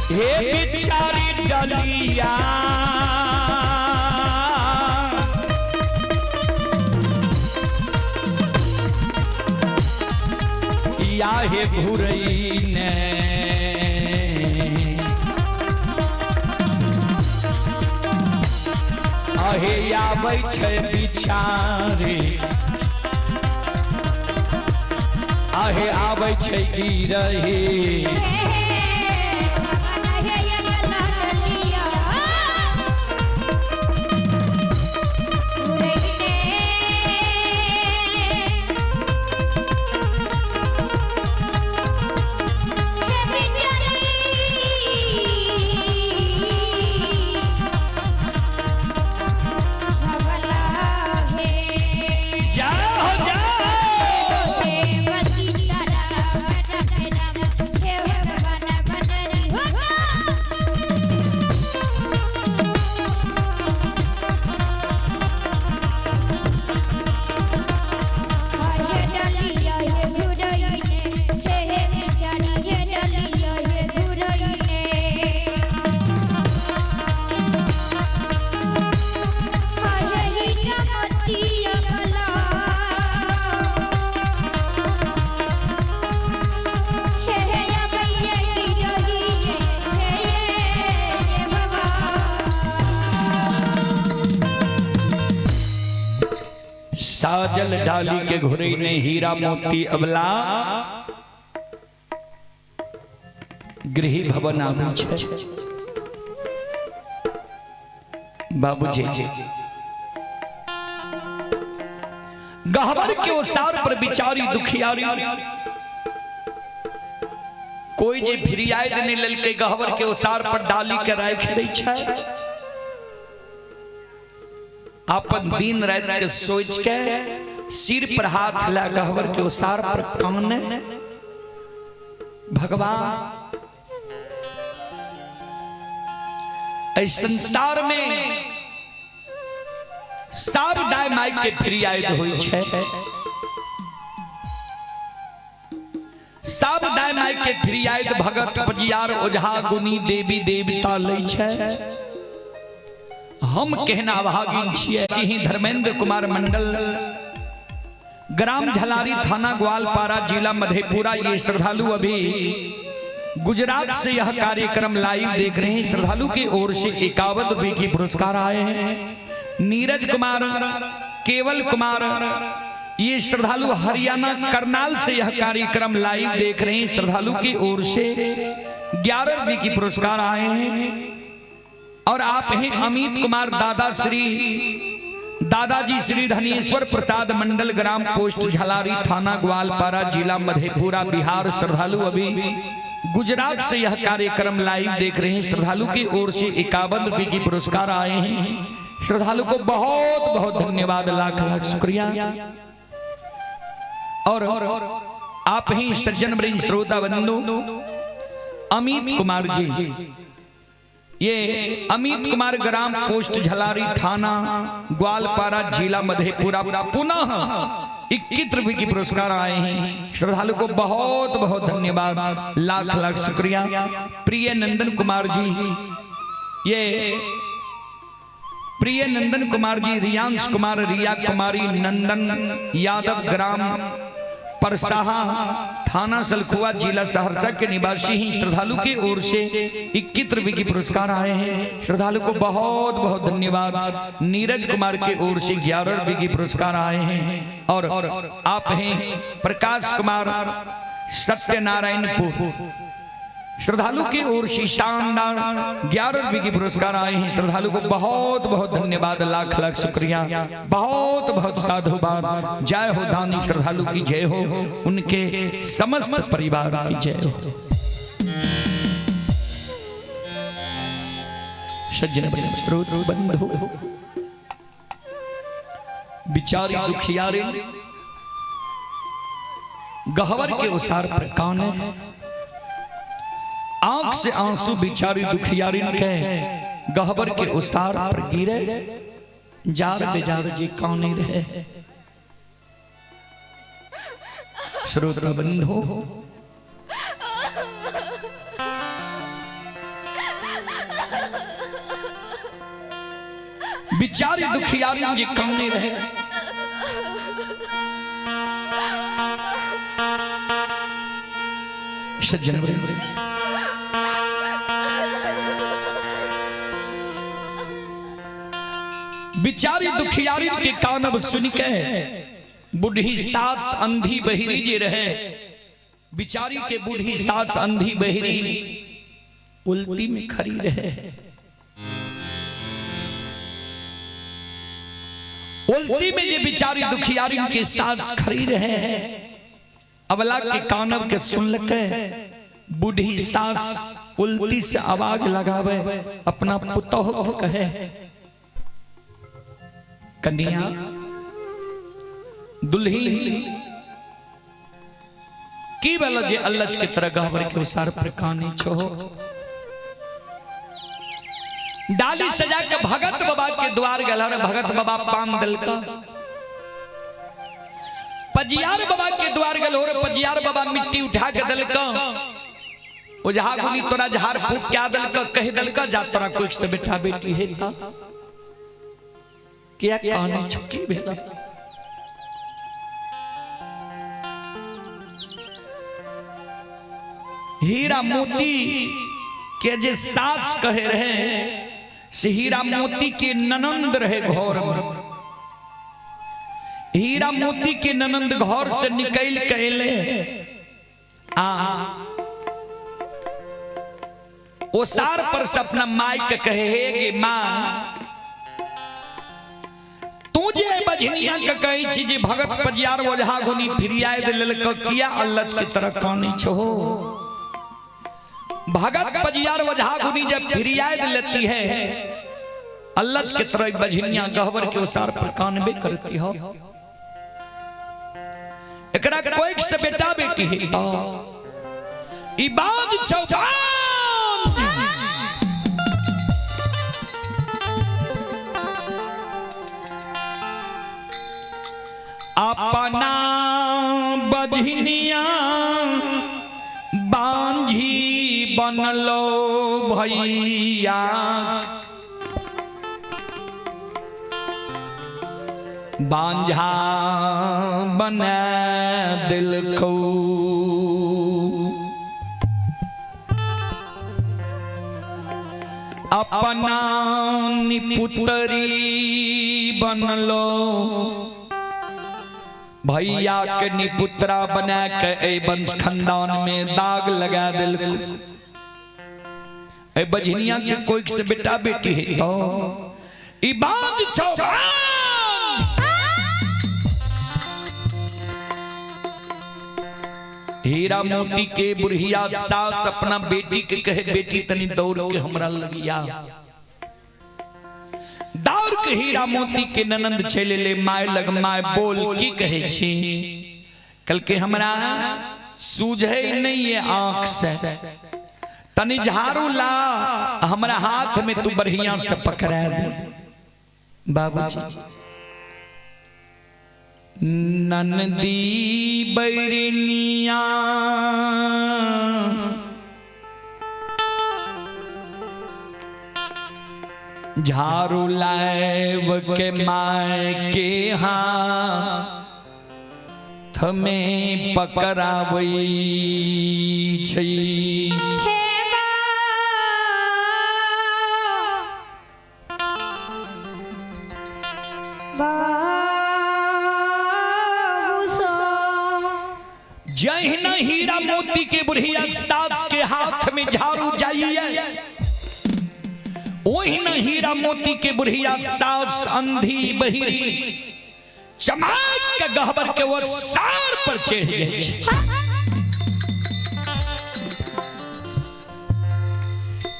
हे बिचारी डलिया, या हे घुरैने अहे आबै छै बिचारे, अहे आबै छै गिरहे। साजल डाली के घुरई ने हीरा मोती अबला गृह भवन आबी छे। बाबूजी गहवर के ओसार पर बिचारी दुखियारी कोई जे फिरियाद नहीं ललके गहवर के ओसार पर डाली के राख दै छे। अपन दिन रात के सोच के सिर पर हाथ ला गहवर के ओसार पर काने भगवान इस संसार में सब दाय माई के फिरियाद होई छे, सब दाय माई के फिरियाद भगत पजियार ओझा गुनी देवी देवता लै छे। हम कहना अभागिन छियै। सिंह धर्मेंद्र कुमार मंडल, ग्राम झलारी, थाना ग्वालपारा, जिला मधेपुरा। ये श्रद्धालु अभी गुजरात से यह कार्यक्रम लाइव देख रहे हैं। श्रद्धालु की ओर से 51 रुपए की पुरस्कार आए हैं। नीरज कुमार, केवल कुमार, ये श्रद्धालु हरियाणा करनाल से यह कार्यक्रम लाइव देख रहे हैं। श्रद्धालु की ओर से 11 रुपए की पुरस्कार आए हैं। और आप हैं अमित कुमार दादा श्री दादाजी श्री धनेश्वर प्रसाद मंडल, ग्राम पोस्ट झलारी, थाना ग्वालपारा, जिला मधेपुरा, बिहार। श्रद्धालु अभी गुजरात से यह कार्यक्रम लाइव देख रहे हैं। श्रद्धालु की ओर से 51 रुपए की पुरस्कार आए हैं। श्रद्धालु को बहुत बहुत धन्यवाद, लाख लाख शुक्रिया। और आप ही सज्जन वृंद श्रोता बंधु अमित कुमार जी, ये अमित कुमार ग्राम पोस्ट झलारी, थाना ग्वालपारा, जिला मधेपुरा, पुनः 21 रुपए की पुरस्कार आए हैं। श्रद्धालु को बहुत बहुत धन्यवाद, लाख लाख शुक्रिया। प्रिय नंदन कुमार जी, ये प्रिय नंदन कुमार जी, रियांश कुमार, रिया कुमारी, नंदन यादव, ग्राम परसाहा, थाना सलखुआ, जिला सहरसा के निवासी ही श्रद्धालु की ओर से 21 रुपए की पुरस्कार आए हैं। श्रद्धालु को बहुत बहुत धन्यवाद। नीरज कुमार के ओर से 11 रुपए की पुरस्कार आए हैं। और आप हैं प्रकाश कुमार सत्यनारायणपुर, श्रद्धालु की ओर से शानदार 11 रुपए की पुरस्कार आए हैं। श्रद्धालु को बहुत बहुत धन्यवाद, लाख लाख शुक्रिया, बहुत बहुत साधुवाद। जय हो दानी श्रद्धालु की जय हो, उनके समस्त परिवार की जय हो। सज्जन स्रोत बंधु, बिचारी दुखियारे गहवर के उसार पर कान है, आंख से आंसू बिचारी दुखियारी के गहबर के उसार पर गिरे, जार बेजार जी काने रहे। श्रोता बंधु, बिचारी दुखियारी जी काने रहे। सज्जन बिचारी दुखियारी के कानब सुन के बूढ़ी सास अंधी बहिरी जी रहे, बिचारी के बूढ़ी सास अंधी बहिरी उल्टी में खड़ी रहे। उल्टी में जे बिचारी दुखियारी के सास खड़ी रहे, अबला के कानब के सुन लके बूढ़ी सास उल्टी से आवाज लगावे, अपना पुतोह को कहे, कन्या दुल्ही की बेला जे अल्लाह के तरह गहबर के उसार पर कानी छो। डाली सजा के भगत बाबा के द्वार गल, भगत बाबा पान दिल का। पजियार बाबा के द्वार गल, और पजियार बाबा मिट्टी उठा के दिल का, ओझा गुनी तोरा झाड़ फूक क्या दिल का, कह दिल का जा तोरा कोई से बेटा बेटी है ता क्या कानी छुकी भेला। हीरा मोती के जे सास कहे रहे से हीरा मोती के ननंद रहे घर में। हीरा मोती के ननंद घर से निकल के अले आ ओसार पर से अपना माई के कहे हे गे मां, तू जे बझनिया के कहै छी जे भगत पजियार ओझा गुनी फिरियाय देलक, किया अल्लच के तरह कानी छो। भगत पजियार ओझा गुनी जब फिरियाय लेती है, अल्लच के तरह बझनिया गहबर के ओसार पर कानबे करती हो। एकरा कोई से बेटा बेटी है ई बाज छौ बाज। अपना बझनिया बांझी बनलो भैया, बांझा बना दिल को। अपना निपुतरी बनलो भैया के निपुत्रा बना के ए वंश खानदान में दाग लगा दिल को। ए बझनिया के कोई से बेटा बेटी है तो ई बाज छौ बाज। हीरा मोती के बुढ़िया सास अपना बेटी के कहे, बेटी तनी दौड़ के हमरा लगिया। दौड़ के हीरा मोती के ननंद चले ले my लग। My बोल, की कहे छी? कल के हमरा सूझे नहीं है आंख से, तनी झाड़ू ला, हमरा हाथ में तू बढ़िया से पकड़ा दे। बाबूजी, ननदी बैरनिया झाड़ू लाइव के my के हाथ में पकड़ाबै छै। हे बा बाबू सो। जहिना हीरा मोती के बुढ़िया सास के हाथ में झाड़ू जाइए, ओहिना हीरा मोती के बुढ़िया सास अंधी बहिरी चमक के गहबर के वो सार पर चढ़ जाए छै।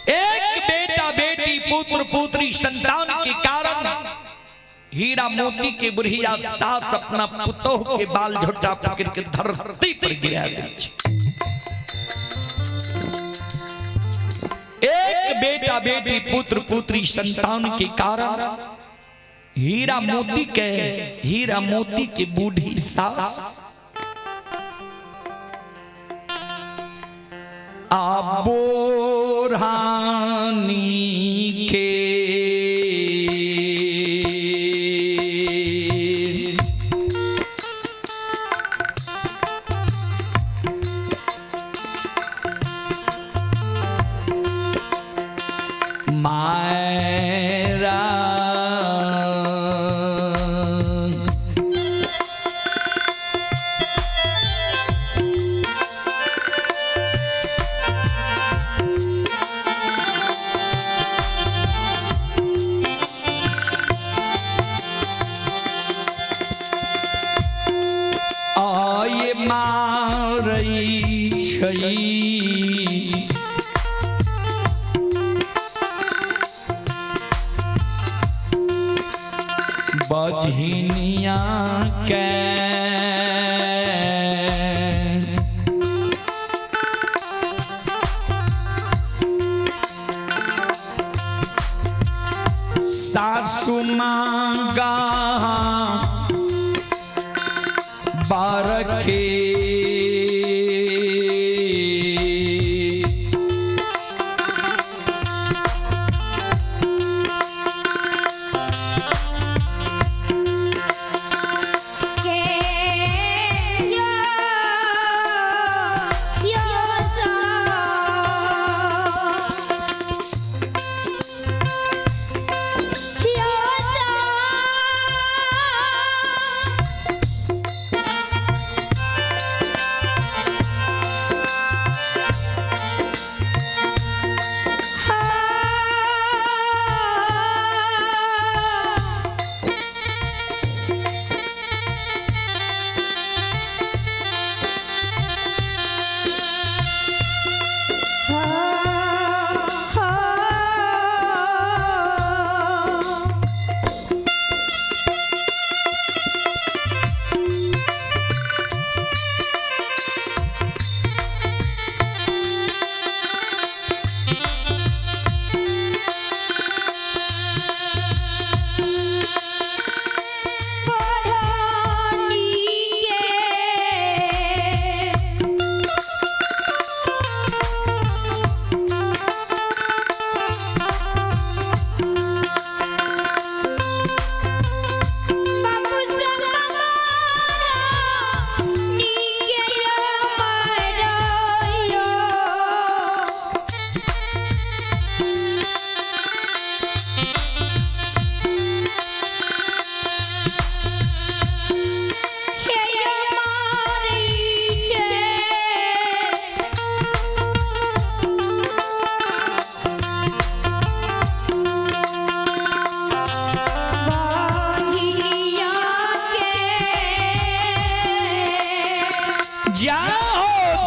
एक बेटा बेटी पुत्र पुत्री संतान के कारण हीरा मोती के बुढ़िया सास अपना पुतोह के बाल झोटा पकड़ के धरती पर गिरा दै छै। एक बेटा बेटी पुत्र पुत्री संतान के कारण हीरा मोती के हीरा मोती के बूढ़ी सास आ बोरानी के मायरा आय मारै छै। बजहिनिया के सासु मांगा बारखे। के यो यो सा यो सा। जाओ।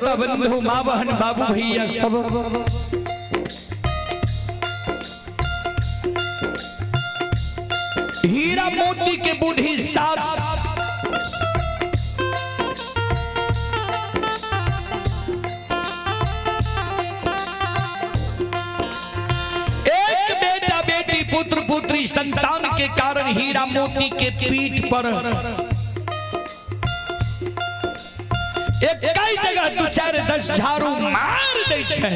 श्रोता बंधु, माँ बहन, बाबू भैया सब, हीरा मोती के बूढ़ी सास एक बेटा बेटी पुत्र पुत्री संतान के कारण हीरा मोती के पीठ पर एक कई जगह दू चार 10 झाड़ू मार दै छै।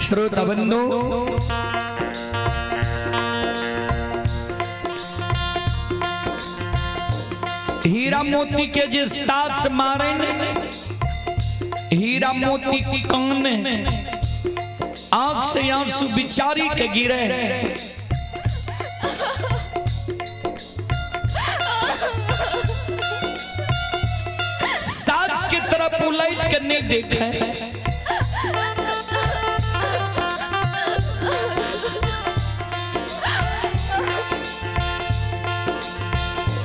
श्रोता बंधु, हीरा मोती के जे सास मारे ने, हीरा मोती की कान आंख से आंसू बिचारी के गिरे। सास के तरफ उलट के नहीं देखे।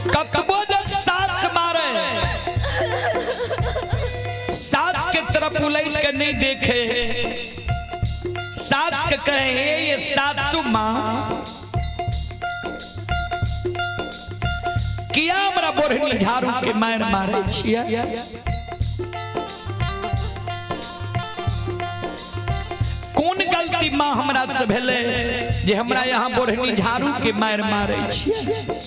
कतबो जब सास मारे, सास के तरफ उलट के नहीं देखे। सास के कहे, हे ये सासू माँ, किया हमरा बोढ़नी झाड़ू के मार मारे छियै? कोन गलती माँ हमरा से भेलै जे हमरा यहाँ बोढ़नी झाड़ू के मार मारे छियै?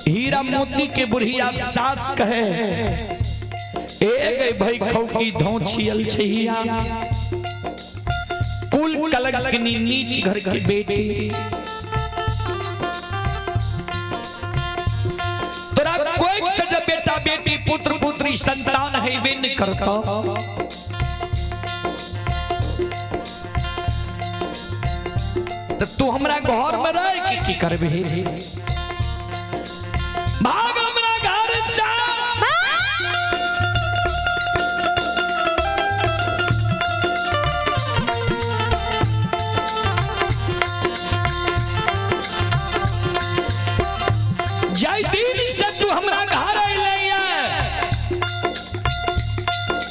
हीरा मोती के बुढ़िया सास कहे, ए गई भाई खौकी धोछियल छिया, कुल कलंकनी नीच घर की बेटी, तोरा कोई से जब बेटा बेटी पुत्र पुत्री संतान है वे नहीं करता, तो तू हमरा घर में रह के की करबे? भाग हमरा घर से। जाय दिन से तू हमरा घर अइलै,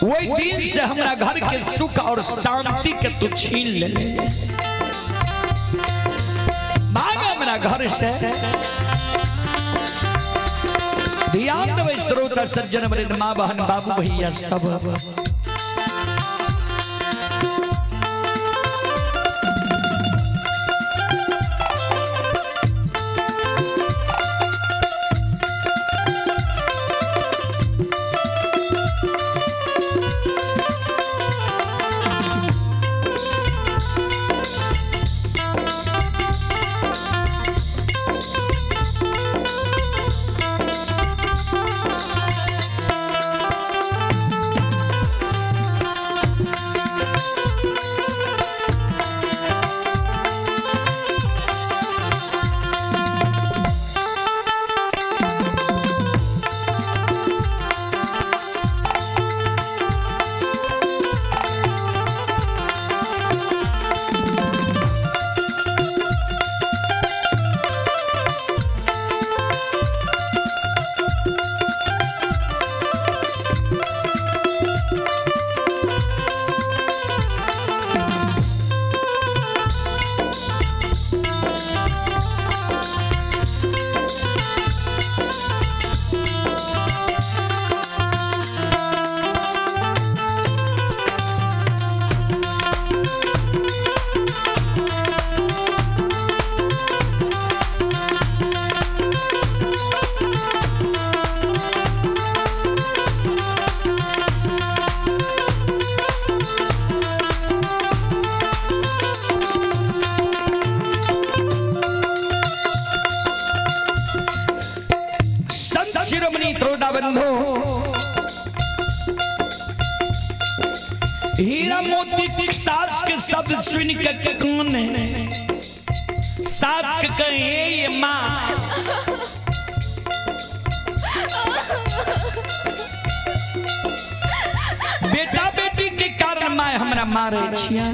वही दिन से हमरा घर के सुख और शांति के तू छीन ले। भाग हमरा घर से। ध्यान देबै श्रोता सज्जन वृंद, माँ बहन, बाबू भैया सब। संत शिरोमणि त्रोटा बंधु, हीरा मोती सास के शब्द सुन के कान सास के कहे, ये माँ, बेटा बेटी के कारण माय हमरा मारे छियै।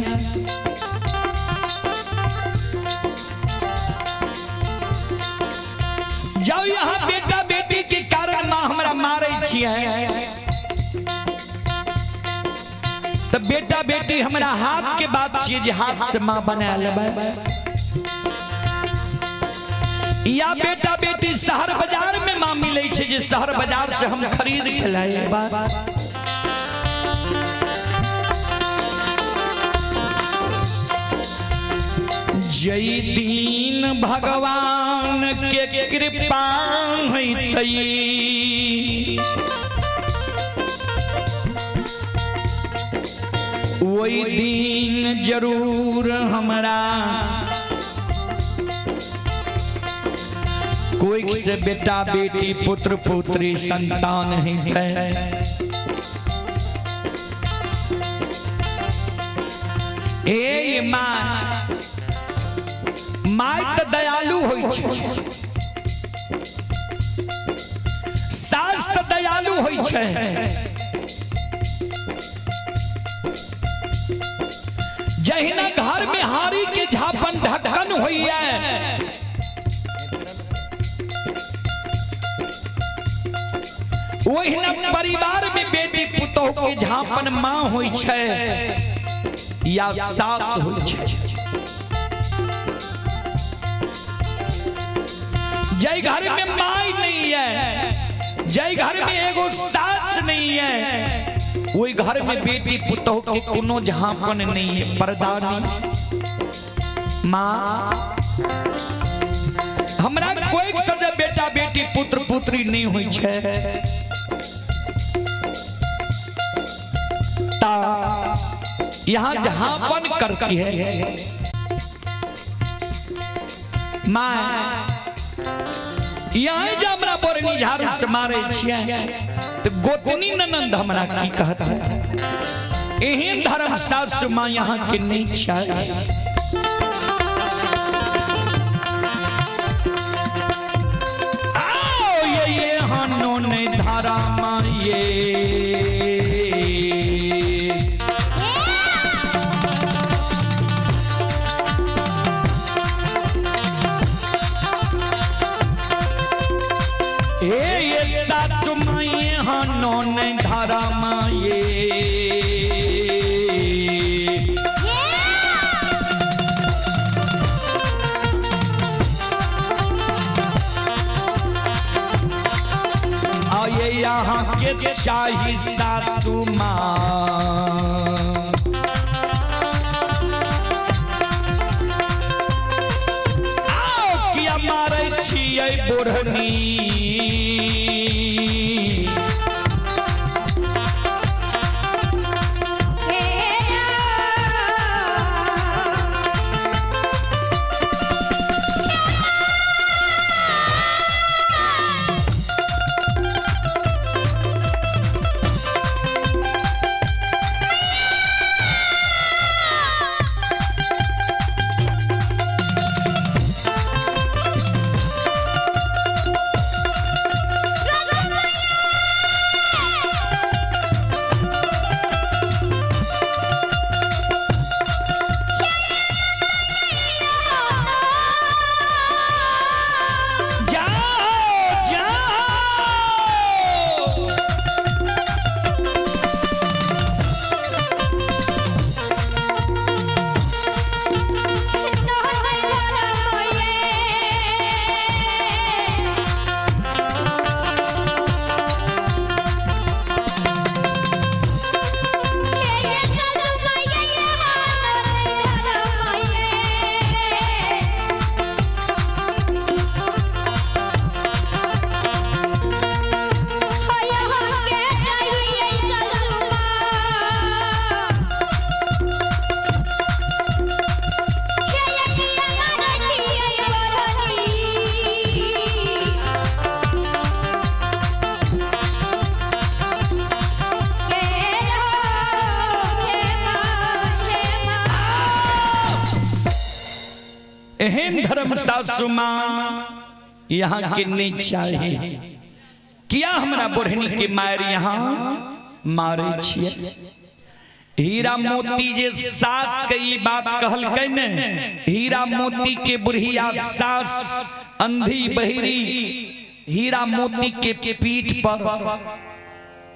जाओ यहाँ बेटा बेटी के कारण माँ हमरा मारे छियै तो बेटा बेटी हमरा हाथ के बात छियै जे हाथ से माँ बना लेबै, या बेटा बेटी शहर बाजार में माँ मिलै छै जे शहर बाजार से हम खरीद के लाएबै। जय दीन भगवान के कृपा होइतै, ओहि दिन जरूर हमरा कोई से बेटा बेटी पुत्र पुत्री संतान होइतै। ए माँ, my तऽ दयालु होइ छै, सास तऽ दयालु होइ छै, जहिना घर में हारी के झापन ढक्कन होइए ओहिना परिवार में बेटी पुतोह के झापन माँ होइ छै या सास होइ छै। जय घर में माई नहीं है, जय घर में एगो सास नहीं है, वही घर में बेटी पुतोह के कोनो झांपन नहीं है, पर्दा नहीं। माँ हमरा कोई तो जब बेटा बेटी पुत्र पुत्री नहीं हुई छे ता यहाँ झांपन करती है माँ। यहाँ जे हमरा बोरनी झाड़ू से मारे छियै तो गोतनी ननंद हमरा की कहत है, एहन धर्म सासु माँ यहाँ के नहीं चाहिए। आओ ये हनो ने धारा माँ ये ये सासु माये हनो ने धारा माये। आये यहाँ के चाही सासु माँ, आओ किया मारै छियै बुढ़नी। एहन धर्म सासु माँ यहाँ के नहीं चाहिए। किया हमरा बुढ़नी के मार यहाँ मारै छियै। हीरा मोती जे सास के ई बात कहलकै ने, हीरा मोती के बुढ़िया सास अंधी बहिरी हीरा मोती के पीठ पर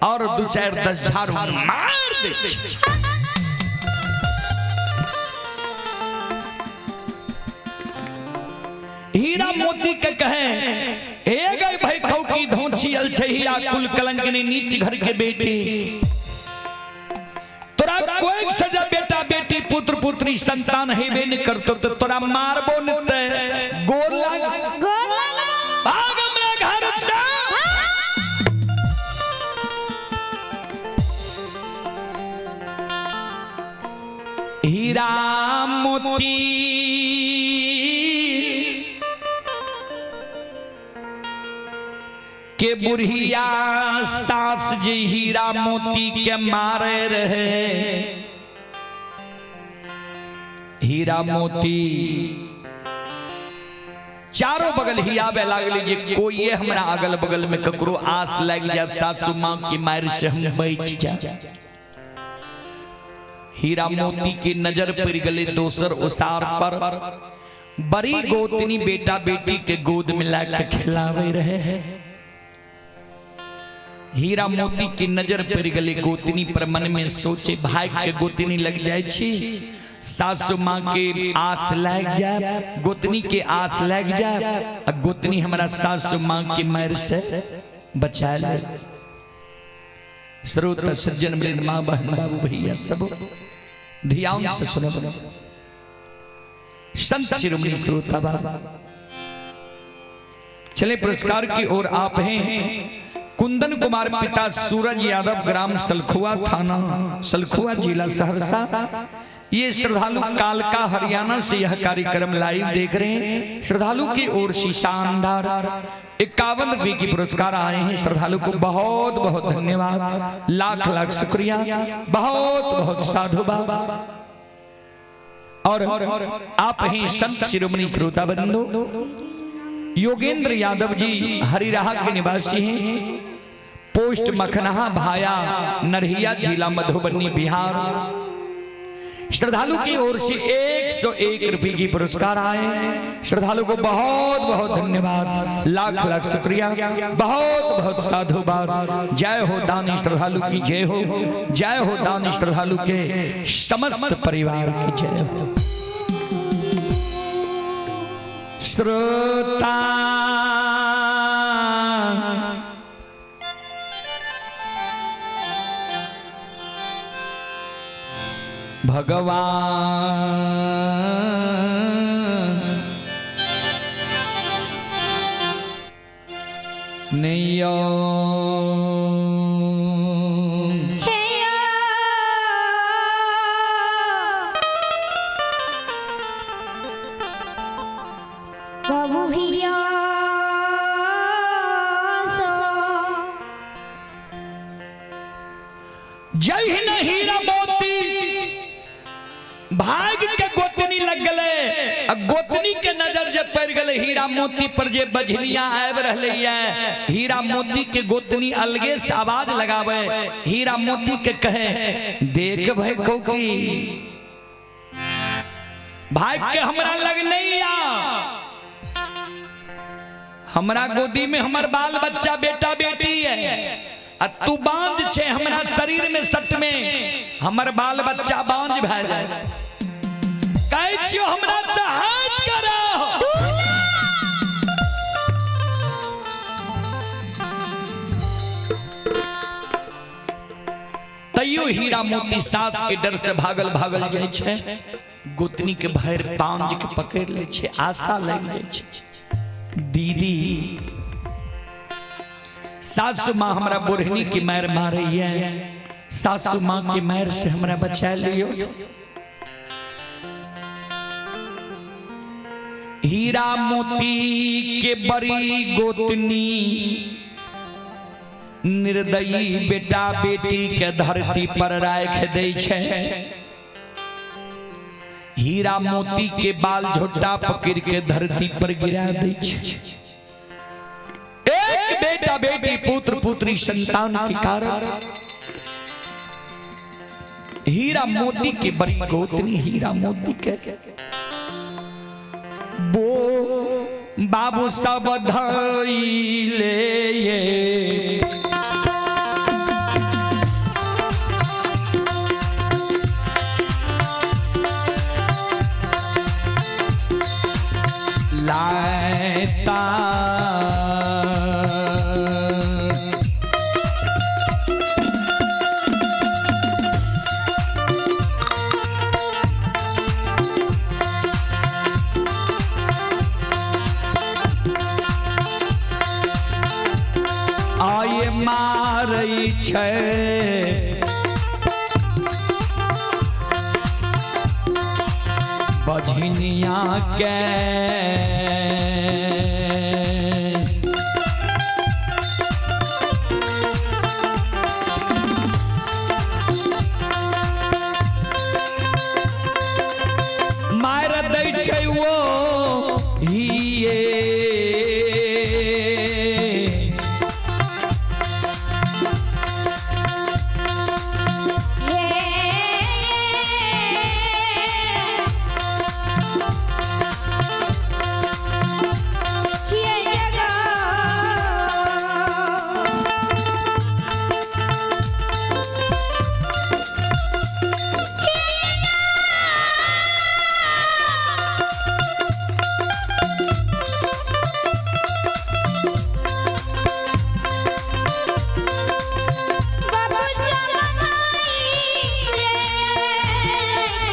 और दू चार 10 झाड़ू मार दे छै। हीरा मोती के कहे, ए गई भाई खौकी धोछी अल छै हीरा कुल कलंकनी नीच घर के बेटी, तोरा कोई सजा बेटा बेटी पुत्र पुत्री संतान हेबे न करतो तो तोरा मारबो न ते गोर लाग गोर लाग। भाग हमरा घर से। हीरा मोती के बुढ़िया सास जी हीरा मोती के मारे रहे, हीरा मोती चारों बगल ही आवे लागले जे कोई हमरा अगल बगल में ककरो आस लग जाए सासू माँ की मार से हम बच जाए। हीरा मोती के नजर पड़ गले दोसर उसार पर, बड़ी गोतनी बेटा बेटी के गोद में ला के खिलावे रहे हैं। हीरा मोती की नजर पड़ गले गोतनी पर, मन में सोचे भाई के गोतनी लग जाए छी, सासू माँ के आस लग जाए, गोतनी के आस लग जाए, आ गोतनी हमारा सासू माँ के मार से बचा ले। श्रोता सज्जन वृंद माँ बहन बाबू भैया सब ध्यान से सुनो। संत शिरोमणि श्रोता बाबा चले पुरस्कार की ओर आप हैं। कुंदन कुमार पिता सूरज यादव, ग्राम सलखुआ, थाना सलखुआ, जिला सहरसा। ये श्रद्धालु कालका हरियाणा से यह कार्यक्रम लाइव देख रहे हैं। श्रद्धालु की ओर से शानदार 51 रुपए की पुरस्कार आए हैं। श्रद्धालु को बहुत बहुत धन्यवाद, लाख लाख शुक्रिया, बहुत बहुत साधुवाद। और आप ही संत शिरोमणि श्रोता बंधु योगेंद्र यादव जी हरिराहा के निवासी हैं, पोस्ट मखनहा भाया नरहिया, जिला मधुबनी, बिहार। श्रद्धालु की ओर से 101 रुपए की पुरस्कार आए। श्रद्धालु को बहुत बहुत धन्यवाद, लाख लाख शुक्रिया, बहुत बहुत साधुवाद। जय हो दानी श्रद्धालु की जय हो, जय हो दानी श्रद्धालु के समस्त परिवार की जय हो। श्रोता भगवान नैयो हे यो बाबू भैया सो जय हिंद हीरा मोती भाग के गोतनी लग गले, आ गोतनी के नजर जब पड़ गले हीरा मोती पर, जे बझनिया आबि रहले ये हीरा मोती के गोतनी अलगे से आवाज लगावे, हीरा मोती के कहे देख भाई कौकी भाग के हमरा लग नहीं आ, हमरा गोदी में हमर बाल बच्चा बेटा बेटी है, आ तू बांझ छे हमरा शरीर में सट में हमर बाल बच्चा बांझ भए जाए, कहै छियो हमरा से हाथ करो। तैयो हीरा मोती सास के डर से भागल भागल जाइ छै, गोतनी के भरि पांज के पकड़ ले छै, आशा लागि जाइ छै दीदी सासू माँ हमरा बुढ़नी के मार मारैया, सासू माँ के मार से हमरा बचा लियो। हीरा मोती के बड़ी गोतनी निर्दयी बेटा बेटी के धरती पर राख दै छै, हीरा मोती के बाल झोटा पकड़ के धरती पर गिरा दै छै। एक बेटा बेटी पुत्र पुत्री संतान के कारण हीरा मोती के बड़ी गोतनी हीरा मोती के बो बाबू सब धैले ये लाता आय मारै छै बझनिया के मार दै छै वो हिये हे ये जगह बाबू जमाई रे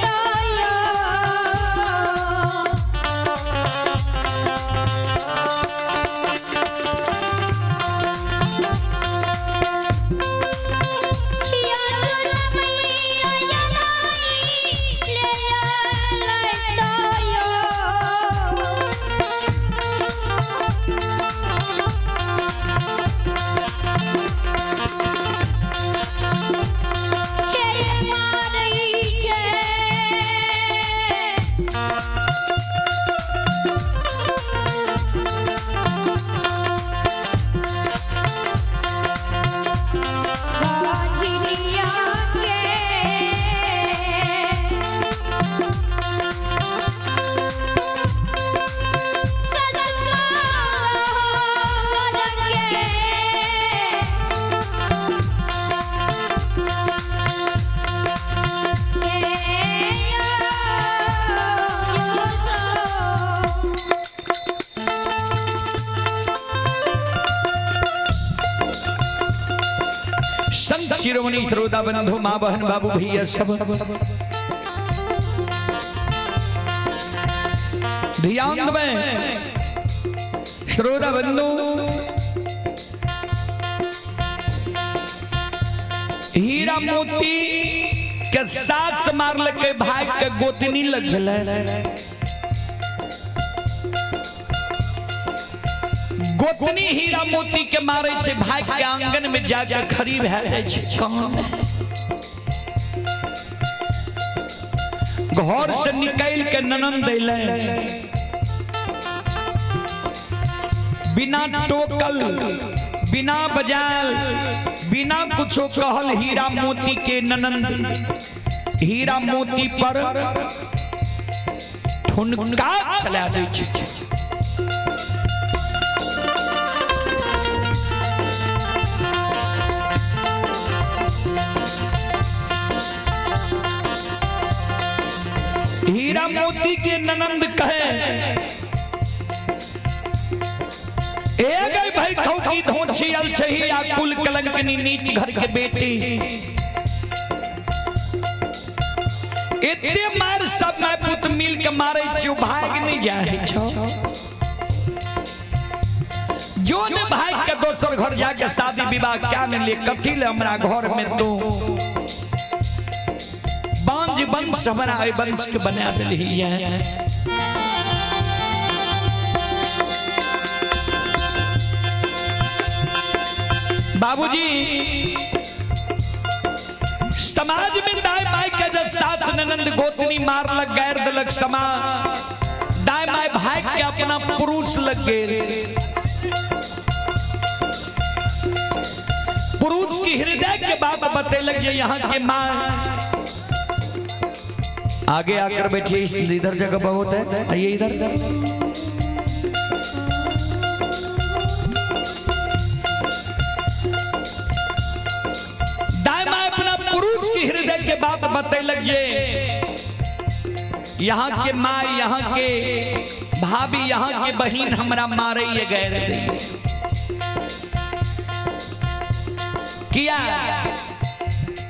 तोयो किया सुनमैया जनाई ले ले तोयो हे मारै छै बाजनिया के सदमा के संत शिरोमणि श्रोता बंधु माँ बहन बाबू भैया सब ध्यान दें श्रोता बंधु हीरा मोती के साथ मारल के भाई के गोतनी लग गेलै गोतनी हीरा मोती के मारे छै भाई के आंगन में जाके खड़ी भए जाइ छै कहाँ घर से निकल के ननंद अयलै बिना टोकल बिना बजायल बिना कुछो कहल हीरा मोती के ननंद हीरा मोती पर ठुनका चला दै छै। हीरा मोती के ननंद कहे ए गई भाई खौकी धोछी अल छही आ कुल कलंकनी नीच घर के बेटी एते मार सब माय पुत मिल के मारे छियो भाग नहीं जाए छो जो ने भाग के दोसर घर जाके शादी विवाह क्या ने ले कथी ले हमरा घर में तू बांझ वंश हमरा एहि वंश के बना देलही है। बाबूजी समाज में दाय माय के जब सास ननंद गोतनी मारलक गैर देलक समाज दाय माय भाई के अपना पुरुष लग गेल पुरुष की हृदय के बात बतेलक जे यहाँ के माँ आगे आकर बैठिए, इस इधर जगह बहुत है, आइए इधर। दाएं बाएं अपना पुरुष की हृदय के बात बतैलक जे यहाँ के माँ, यहाँ के भाभी, यहाँ के बहिन हमरा मारे ये गए रहे। किया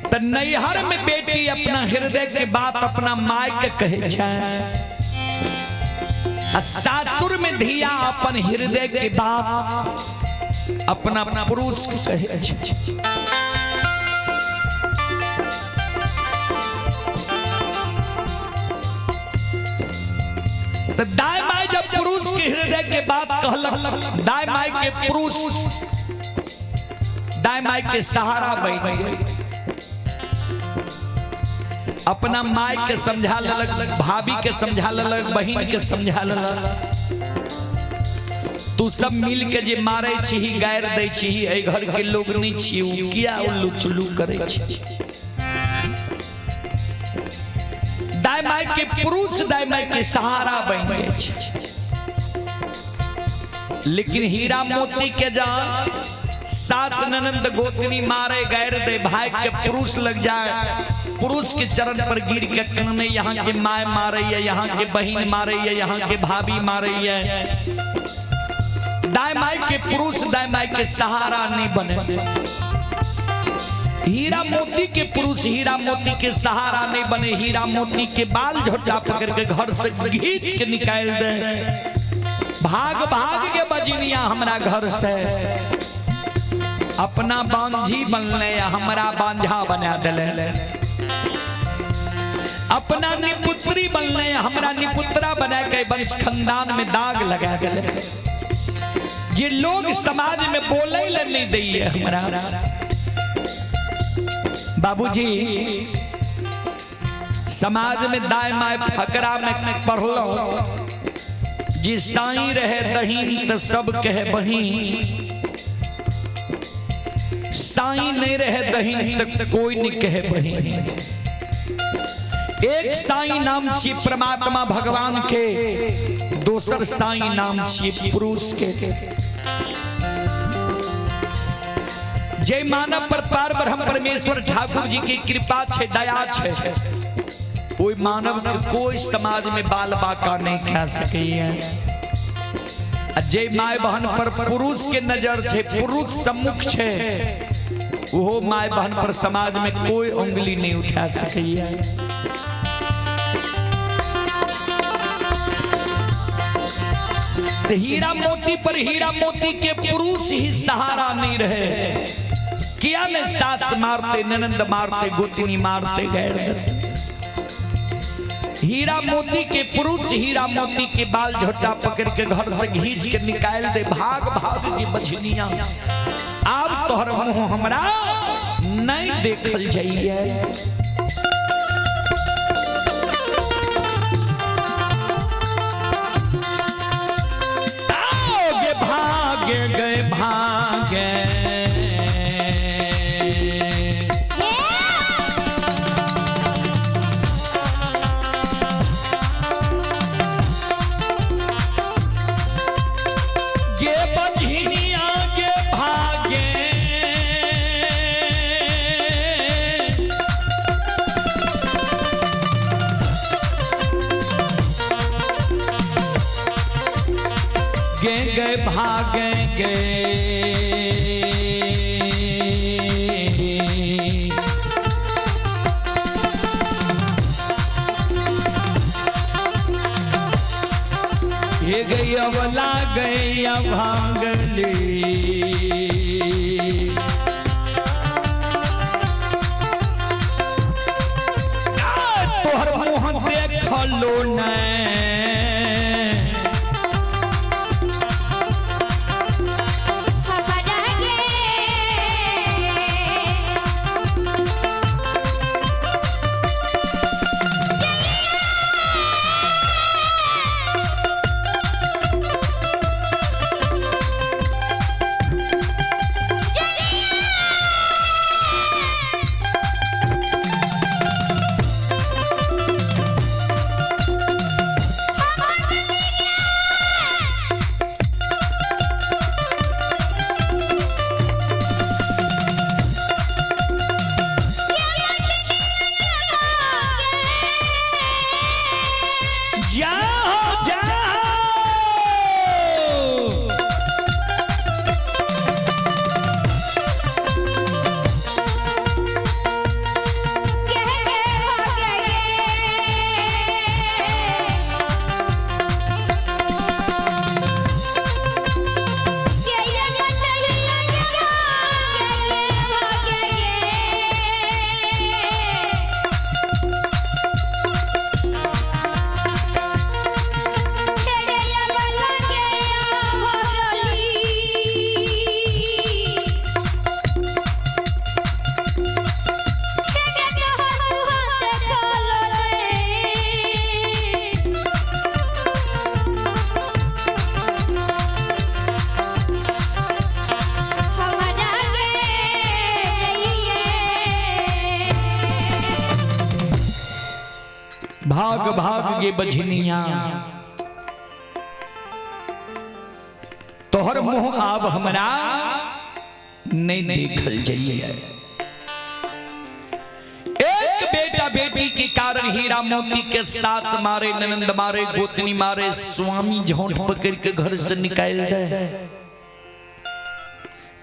त नैहर में बेटी अपना हृदय के बात अपना माय के कहे छै, आ सासुर में धिया अपन हृदय के बात अपना पुरुष के कहे छै। तो दाएं बाएं जब पुरुष के हृदय के बात कहलक, दाएं बाएं के पुरुष दाएं बाएं के सहारा बन गए, अपना माय के समझा ललक, भाभी के समझा ललक, बहिन के समझा ललक, तू सब मिल के जे मारे छी, गायर दै छी, एहि घर के लोग नहीं छी, उ किया उल्लू चुल्लू करे छी। दाय my के पुरुष दाय my के सहारा बन गए छै। लेकिन हीरा मोती के जान सास ननंद गोतनी मारे गैर दे, भाई के पुरुष लग जाए, पुरुष के चरण पर गिर के काने, यहाँ के my मारे है, यहाँ के बहिन मारे है, यहाँ के भाभी मारे है। दाय my के पुरुष दाय my के सहारा नहीं बने। हीरा मोती के पुरुष हीरा मोती के सहारा नहीं बने। हीरा मोती के बाल झोटा पकड़ के घर से खींच के निकाल दे, भाग भाग के बजनिया हमरा घर से, अपना बांझी बनले हमरा बांझा बना दिले, अपना निपुत्री बनले हमरा निपुत्रा बना के वंश खानदान में दाग लगा दिले। ये लोग समाज में बोले ले नहीं दैये हमरा। बाबूजी समाज में दाएं माए फकरा में पढ़लो जी, साईं रहे दहीन तो सब कहे बहीन, साईं नहीं रहे दहीन तो कोई नहीं कहे बहीन। एक साईं नाम छी परमात्मा भगवान के, दोसर साईं नाम छी पुरुष के। जय मानव पर पार ब्रह्म परमेश्वर ठाकुर जी की कृपा छे, दया छे, कोई मानव के कोई समाज में बाल बाका नहीं खा सके है। जय my बहन पर पुरुष के नजर छे, पुरुष सम्मुख छे, वो my बहन पर समाज में कोई उंगली नहीं उठा सके है। हीरा मोती पर हीरा मोती के पुरुष ही सहारा नहीं रहे, किया ने सास मारते, ननंद मारते, गोतनी मारते गए। हीरा मोती के पुरुष हीरा मोती के बाल झोटा पकड़ के घर से घींच के निकाल दे, भाग भाग के बझनिया, अब तोहर मुंह हमरा नहीं देखल जाइए। भागे गए भागे गे बझनिया गे भागे, गे गए भागे गे, ये गई अवला गई भांगली। तोहर मुँह देखलो नै, भाग भाग गे बझनिया, तोहर मुंह आब हमरा नहीं देखल जाइए। एक बेटा बेटी के कारण हीरा मोती के सास मारे, ननंद मारे, गोतनी मारे, स्वामी झोंट पकड़ के घर से निकाल दे,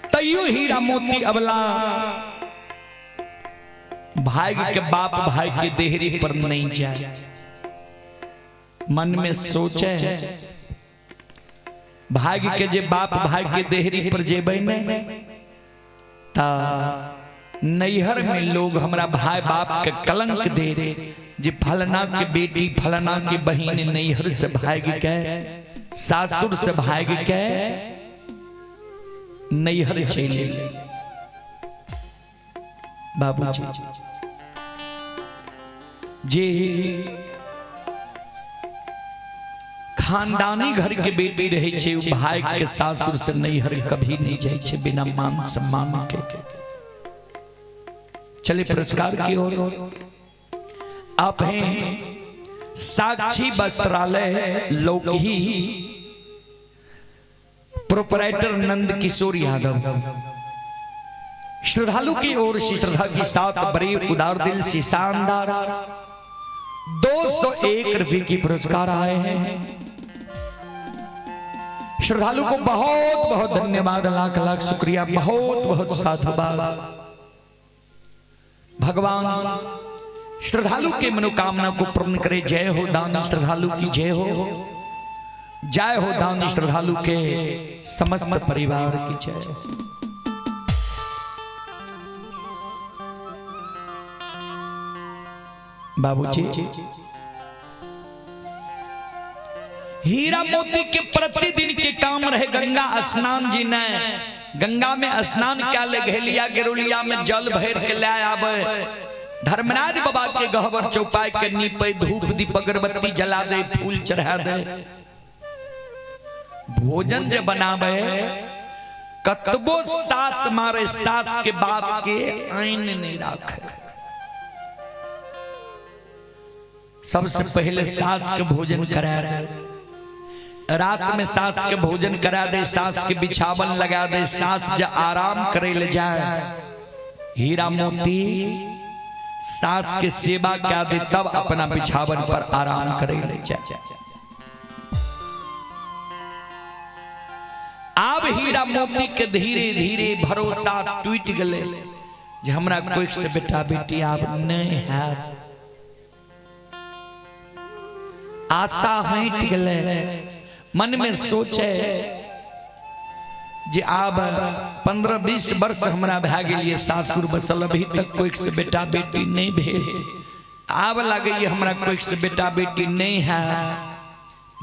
तैयो हीरा मोती अबला भाई के बाप भाई के देहरी पर नहीं जाए। मन में सोचे भाग के जे बाप भाई के देहरी पर जेबै नहीं ता नैहर में लोग हमरा भाई बाप के कलंक दे जे फलना के बेटी फलना के बहिन नैहर से भाग के सासुर से भाग के नैहर चले। बाबूजी जे खानदानी घर के बेटी रहे छे उ भाई के सासुर से नैहर कभी नहीं जाए छे बिना मान सम्मान के। चले पुरस्कार की ओर। आप हैं साक्षी वस्त्रालय लौकही, प्रोपराइटर नंद किशोर यादव। श्रद्धालु की ओर से श्रद्धा के साथ बड़े उदार दिल से शानदार 201 रुपए की पुरस्कार आए हैं। श्रद्धालु को बहुत बहुत धन्यवाद, लाख लाख शुक्रिया, बहुत बहुत साधुवाद। भगवान श्रद्धालु के मनोकामना को पूर्ण करे। जय हो दान श्रद्धालु की जय हो, जय हो दान श्रद्धालु के समस्त परिवार की जय हो। बाबूजी हीरा मोती के प्रतिदिन के काम रहे गंगा स्नान। जी ने गंगा में स्नान क्या ले घेलिया गेरुलिया में जल भर के ले आवे, धर्मराज बाबा के गहबर चौपाई के नीपे, धूप दीप अगरबत्ती जला दे, फूल चढ़ा दे। भोजन जे बनावे कतबो सास मारे सास के बाप के आइन नहीं राखे। सबसे पहले सास के भोजन करा दे, रात में सास के भोजन करा दे, सास के बिछावन लगा दे, सास जब आराम करे ले जाए हीरा मोती सास के सेवा क्या दे, तब अपना बिछावन पर आराम करे ले जाए। अब हीरा मोती के धीरे धीरे भरोसा टूट गले जे हमरा कोई से बेटा बेटी आब नहीं है, आशा हट गले। मन में सोचे जे आब 15-20 वर्ष हमरा भए गेलिए सासुर बसल, अभी तक कोई से बेटा बेटी नहीं भेल, आब लागैए हमरा कोई से बेटा बेटी नहीं है,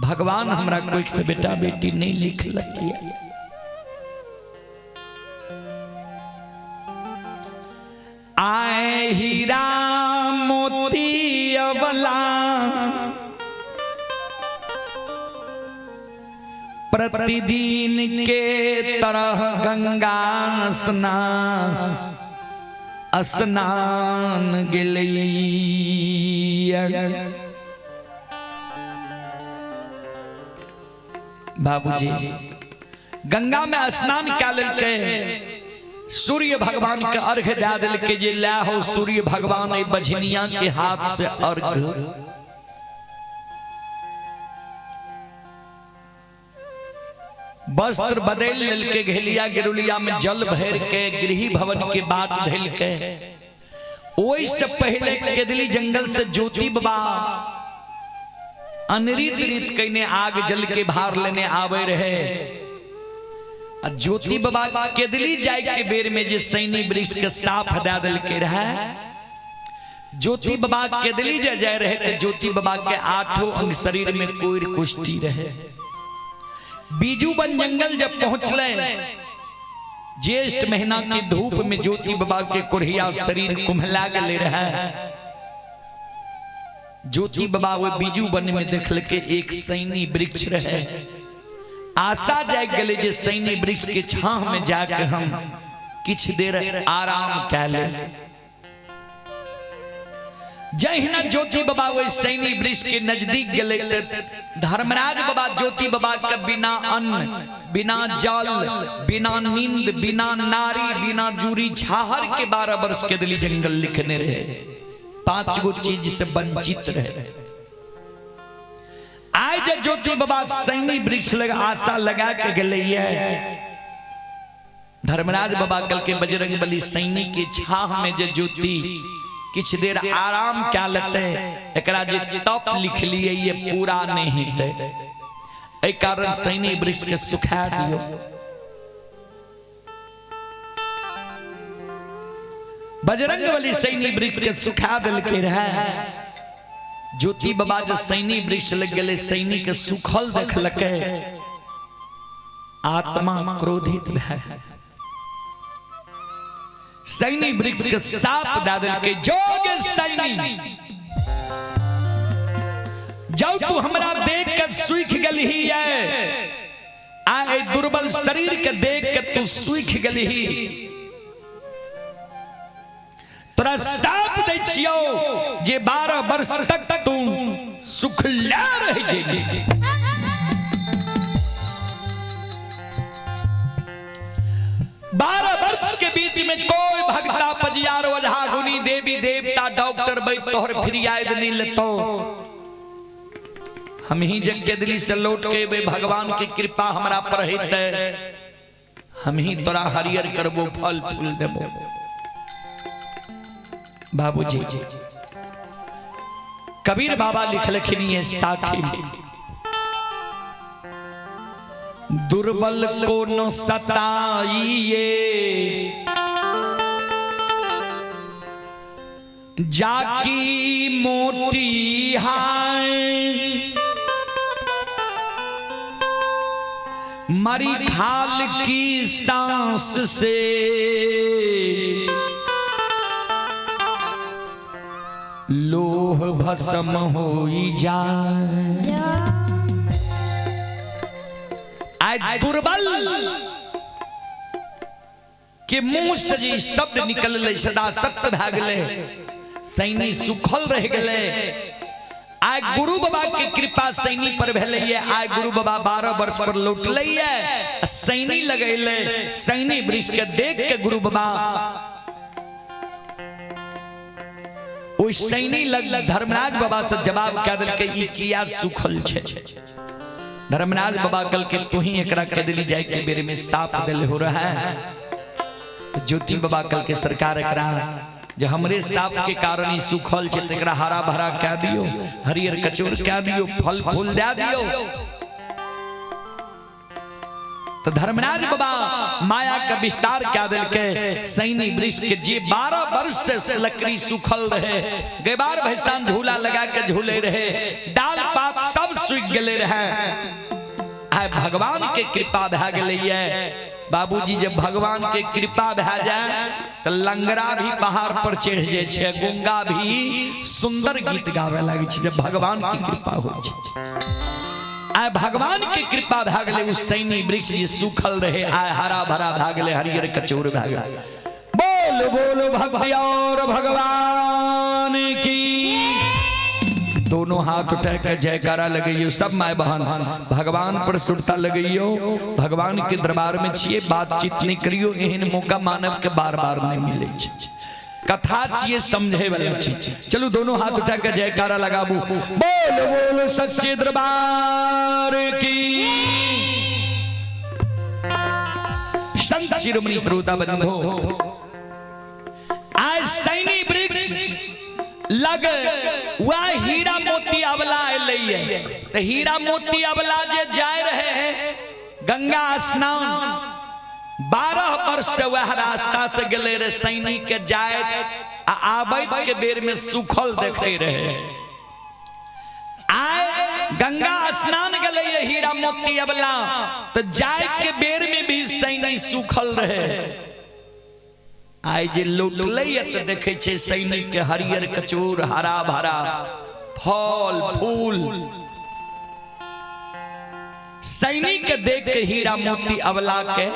भगवान हमरा कोई से बेटा बेटी नहीं लिखलक। आए हीरा मोती अबला प्रतिदिन के तरह गंगा स्नान स्नान गेलिए। बाबूजी गंगा में स्नान क्या लेलकै, सूर्य भगवान के अर्घ दे दिलकै जे ला हो सूर्य भगवान बझनिया के हाथ से अर्घ। वस्त्र बदल लेलकै, घेलिया गेरुलिया में जल भर के गृह भवन के बाट धैलकै। ओहि से पहले केदली जंगल से ज्योति बाबा अनरीत रीत कने आग जल के भार लेने आवे रहे। आ ज्योति बाबा केदली जाय के बेर में जे सैनी वृक्ष के साफ दे देलकै रहे, ज्योति बाबा केदली जे जाय रहे तो ज्योति बाबा के आठों अंग शरीर में कोई कुश्ती रहे। बीजू वन जंगल जब पहुंचले ज्येष्ठ महीना की धूप में ज्योति बाबा के कोढ़िया शरीर कुम्हला गेले रहे। ज्योति बाबा वो बीजू वन में देखलके एक सैनी वृक्ष रहे, आशा जाग गेले जे सैनी वृक्ष के छाह में जाके हम किछ देर आराम कै ले। जहिना ज्योति बाबा ओहि सैनी वृक्ष के नजदीक गेलै तऽ धर्मराज बाबा ज्योति बाबा के बिना अन्न, बिना जल, बिना नींद, बिना नारी, बिना जूरी छाहर के 12 वर्ष के दिली जंगल लिखने रहे। 5 गो चीज से वंचित रहे। आइ जे ज्योति बाबा सैनी वृक्ष लग आशा लगा के गेलैये, धर्मराज बाबा कल के बजरंग बली सैनी के छाह में जे ज्योति किछ देर आराम क्या लेते, एकरा जे तप लिख लिए ये पूरा नहीं हेतै, एहि कारण सैनी वृक्ष के सुखा दियो। बजरंग बली सैनी वृक्ष के सुखा देलकै रहे। ज्योति बाबा जे सैनी वृक्ष लग गेलै, सैनी के सुखल देखलकै, आत्मा क्रोधित भए सैनी वृक्ष के साप दए देलकै, जोग सैनी जाउ तू हमरा देख के सूख गेलही है, आ ए दुर्बल शरीर के देख के तू सूख गेलही, तोरा साप दै छियौ जे 12 वर्ष तक तू सुखला रह जेबी। 12 वर्ष के बीच में कोई भगता पजियार ओझा गुनी देवी देवता डॉक्टर बैठ तोहर फिरियाद नहीं लेतो। हम ही जग के दिल्ली से लौट के एबै, भगवान के कृपा हमरा पर हेतै, हम ही तोरा हरियर करबो, फल फूल देबो। बाबूजी कबीर बाबा लिखलखिन ये साखी, दुर्बल को न सताइए, जाकी मोटी हाय, मरी खाल की सांस से लोह भस्म होई जाए। आय दुर्बल के मुंह से जे शब्द निकललै सदा सत्य भए गेलै, सैनी सुखल रह गेलै। आय गुरु बाबा के कृपा सैनी पर भेलै, आय गुरु बाबा 12 वर्ष पर लौटलै, सैनी लगैले, सैनी वृक्ष के देख के गुरु बाबा ओहि सैनी लग धर्मराज बाबा से जवाब कह देलकै, ई किया सुखल छै। धर्मराज बाबा कल के तू ही एकरा के दिली जाय के बेर में साप दिल हो रहा है। तो ज्योति बाबा कल के सरकार एकरा जे हमरे साप के कारण ही सुखल छै, तकरा हरा भरा कह दियो, हरियर कचोर कह दियो, फल फूल दे दियो। तो धर्मराज बाबा माया का विस्तार क्या देलकै, सैनी वृक्ष के जे 12 वर्ष से लकड़ी सुखल रहे, गैबार भैसान झूला लगा के झूले रहे, डाल पात सब सूख गेले रहे, आय भगवान के कृपा भए गेलैये। बाबूजी जब भगवान के कृपा भए जाए तो लंगड़ा भी पहाड़ पर चढ़ जाए छै, गुंगा भी सुंदर गीत गावे लागे छै, जब भगवान के कृपा होइ छै। आय भगवान के कृपा भए गेलै, उ सैनी वृक्ष जे सूखल रहे आय हरा भरा भए गेलै, हरियर कचोर भए गेलै। बोल बोल भक्ति और भगवान की। दोनों हाथ उठा के जयकारा लगैयो सब my बहन, भगवान पर सुरता लगैयो, भगवान के दरबार में छिए, बातचीत नहीं करियो, एहन मौका मानव के बार बार नहीं मिले छै। कथा छिए समझे वाला चीज। चलू दोनों हाथ उठा के जयकारा लगाबू, बोल बोल सच्चे दरबार की। संत शिरोमणि श्रोता बंधो, आज सैनी वृक्ष लग वह हीरा मोती अवला एलैये, तो हीरा मोती अवला जे जाय रहे हैं गंगा स्नान 12 वर्ष से वह रास्ता से गेले रहे, सैनी के जाय आ आबैत के बेर में सुखल देखे रहे। आय गंगा स्नान गेले हीरा मोती अवला, तो जाय के बेर में भी सैनी सुखल रहे। आइ जे लौटलै तऽ देखै छै सैनिक के हरियर कचोर, हरा भरा फल फूल। सैनिक के देख के हीरा मोती अवला के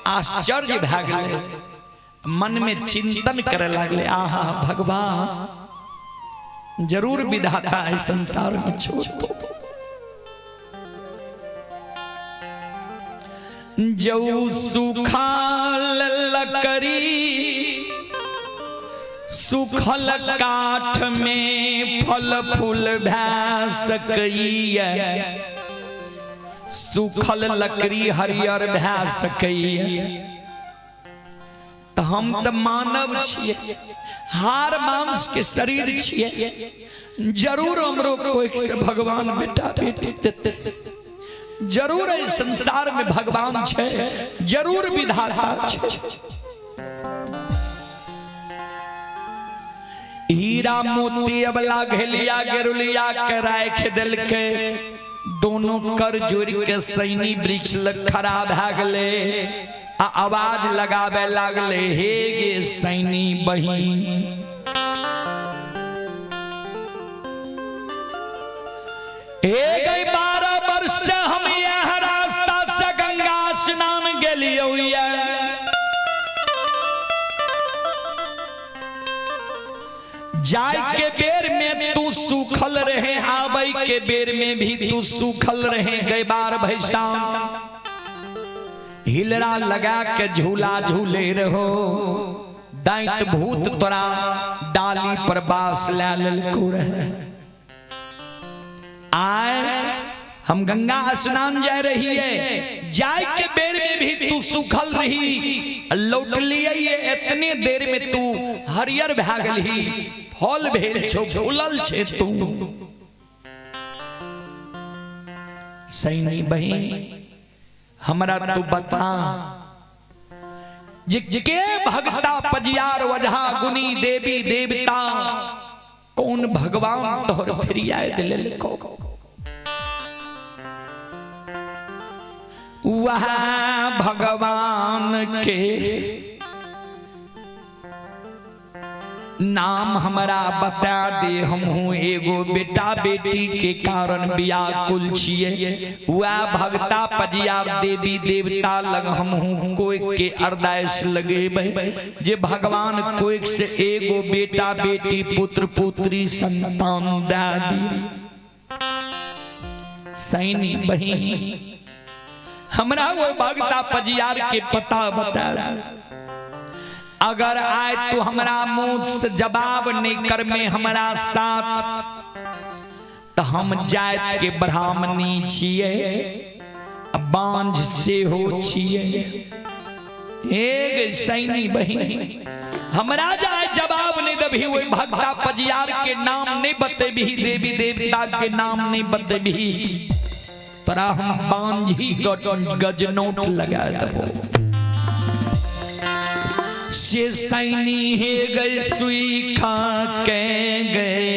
आश्चर्य भए गेलै, मन में चिंतन करे लागले, आहा भगवान जरूर विधाता है संसार में छोड़ दो। जऊ सुखाल लकड़ी सुखल काठ में फल फूल भै सकैया, सुखल लकड़ी हरियर भै सकैया। तऽ हम तऽ मानव छियै, हार मांस के शरीर छियै, जरूर हमरो कोई से भगवान बेटा बेटी देते। जरूर एहि संसार में भगवान छै, जरूर विधाता छै। हीरा मोती अबला घेलिया गेरुलिया के राख देलकै, दोनों कर जोड़ के सैनी वृक्ष लग खड़ा भए गेलै आ आवाज लगाबे लागले, हे गे सैनी बहिन, हे गई 12 वर्ष से हम यह रास्ता से गंगा स्नान गेलियौ ये, जाय के बेर में तू सूखल रहे, आबै के बेर में भी तू सूखल रहे। गई बार भैसा हिलरा लगा के झूला झूले रहो, दैत भूत तोरा डाली पर बास लै लेलको रहे। आए हम गंगा स्नान जा रही है, जाय के बेर में भी तू सूखल रही, लौटलिए इतने देर में तू हरियर भए गेलही, फल भेल छौ, फूलल छे तू। सैनी बहिन हमरा तू बता जे के भगता पजियार वजहा गुनी देवी देवता कौन भगवान तोहर फिरियाद लेलको। वह भगवान के नाम हमरा बता दे, हमहू एगो बेटा बेटी के कारण व्याकुल छियै। वह भगता पजियार देवी देवता लग हमहू कोई के अरदास लगेबै जे भगवान कोई से एगो बेटा बेटी पुत्र पुत्री संतान दे दी। सैनी बहिन हमरा वो भगता पजियार के पता बता दे। अगर आए तो हमरा मुंह से जवाब नहीं कर में हमरा साथ, तो हम जात के ब्राह्मणी छियै, बांझ सेहो छियै। एक सैनी बहिन हमरा जाए जवाब नहीं देबही, ओहि भगता पजियार के नाम नहीं बतेबही, देवी देवता के नाम नहीं बतेबही, तोरा हम बांझी गजनोट लगा देबो। से सैनी हे गए सुई खा के गए,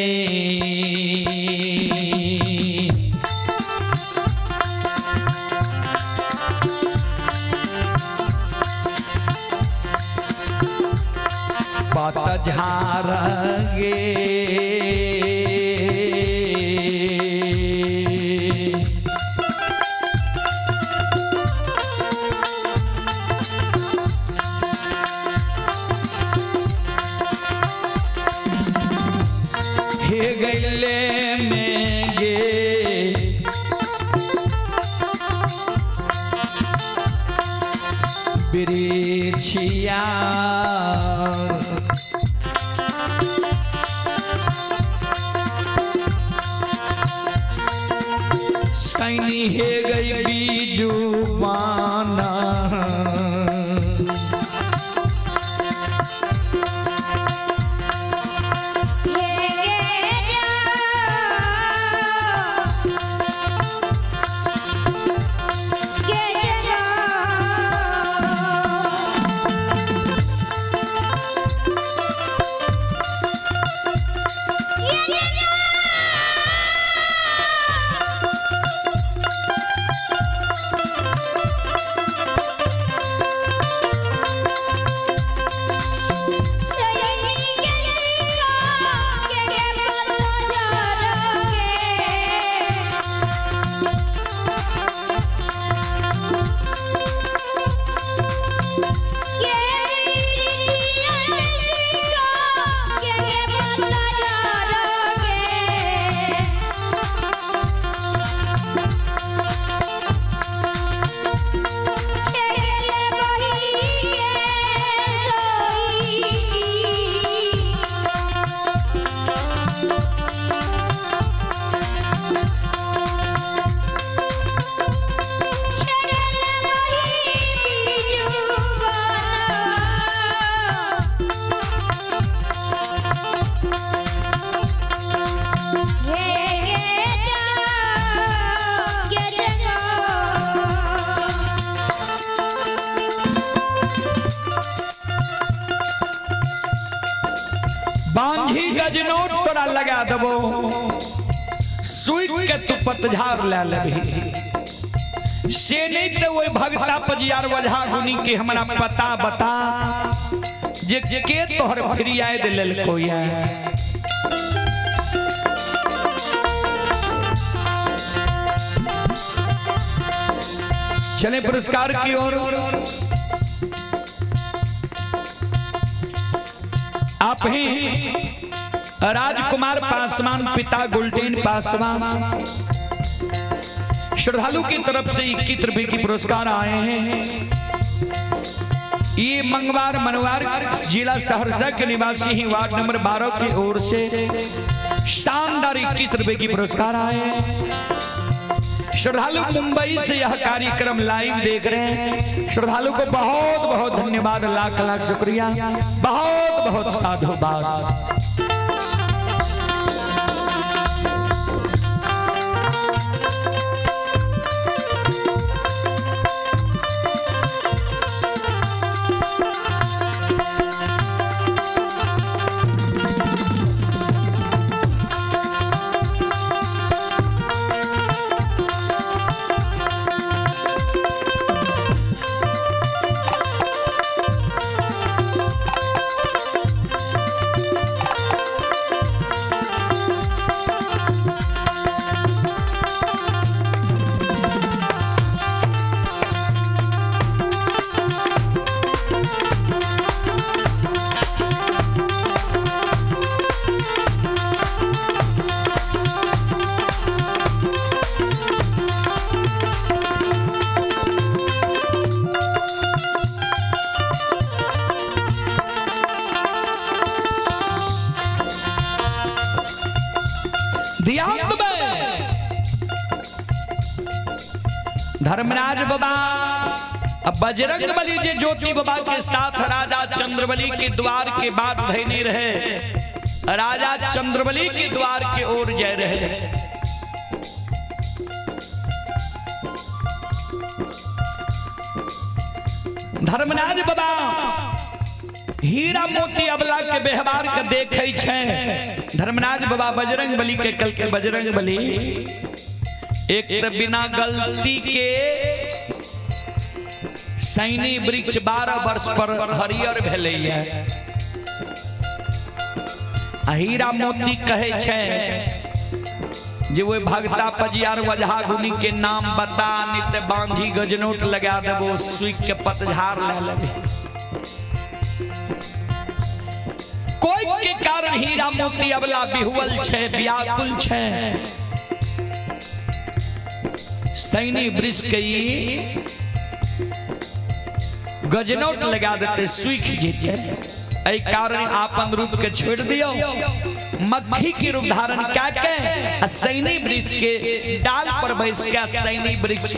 पत झार गे, हे गैले में गे बिरिछिया, सैनी हे गई बीजू पाना, गजनोट तोरा लगा देबो, सुख के तू पतझार ले लेबही। से नहीं तो वही भगता पजियार वजहा गुनी के हमरा पता बता जे के तोहर फरियाद लेलको या। चले पुरस्कार की ओर। आप ही राजकुमार पासवान पिता गुलटेन पासवान श्रद्धालु की तरफ से 21 रुपए की पुरस्कार आए हैं। ये मंगवार मनवार जिला सहरसा के निवासी ही वार्ड नंबर 12 की ओर से शानदार 21 रुपए की पुरस्कार आए हैं। श्रद्धालु मुंबई से यह कार्यक्रम लाइव देख रहे हैं। श्रद्धालु को बहुत बहुत धन्यवाद, लाख लाख शुक्रिया, बहुत बहुत साधुवाद। ध्यान में धर्मराज बाबा अब बजरंग बली जे ज्योति बाबा के साथ राजा चंद्रबली के द्वार के बाद धैने रहे, राजा चंद्रबली के द्वार के ओर जा रहे। धर्मराज बाबा हीरा मोती अबला के व्यवहार के देखे छे। धर्मराज बाबा बजरंग बली के कल के बजरंग बली एक तो बिना गलती के सैनी वृक्ष 12 वर्ष पर हरियर भेलैया। हीरा मोती कहे छे जे वो भगता पजियार वजहा गुनी के नाम बता नहीं ते बांधी गजनोट लगा देबो, सुख के पतझार ले लेबे। कोई के कारण हीरा मोती अबला बिहुअल छे, व्याकुल छे। सैनी वृक्ष के गजनोट लगा देते सुख जेते। एहि कारण आपन रूप के छोड़ दियो, मक्खी के रूप धारण क्या के सैनी वृक्ष के डाल पर बैस के सैनी वृक्ष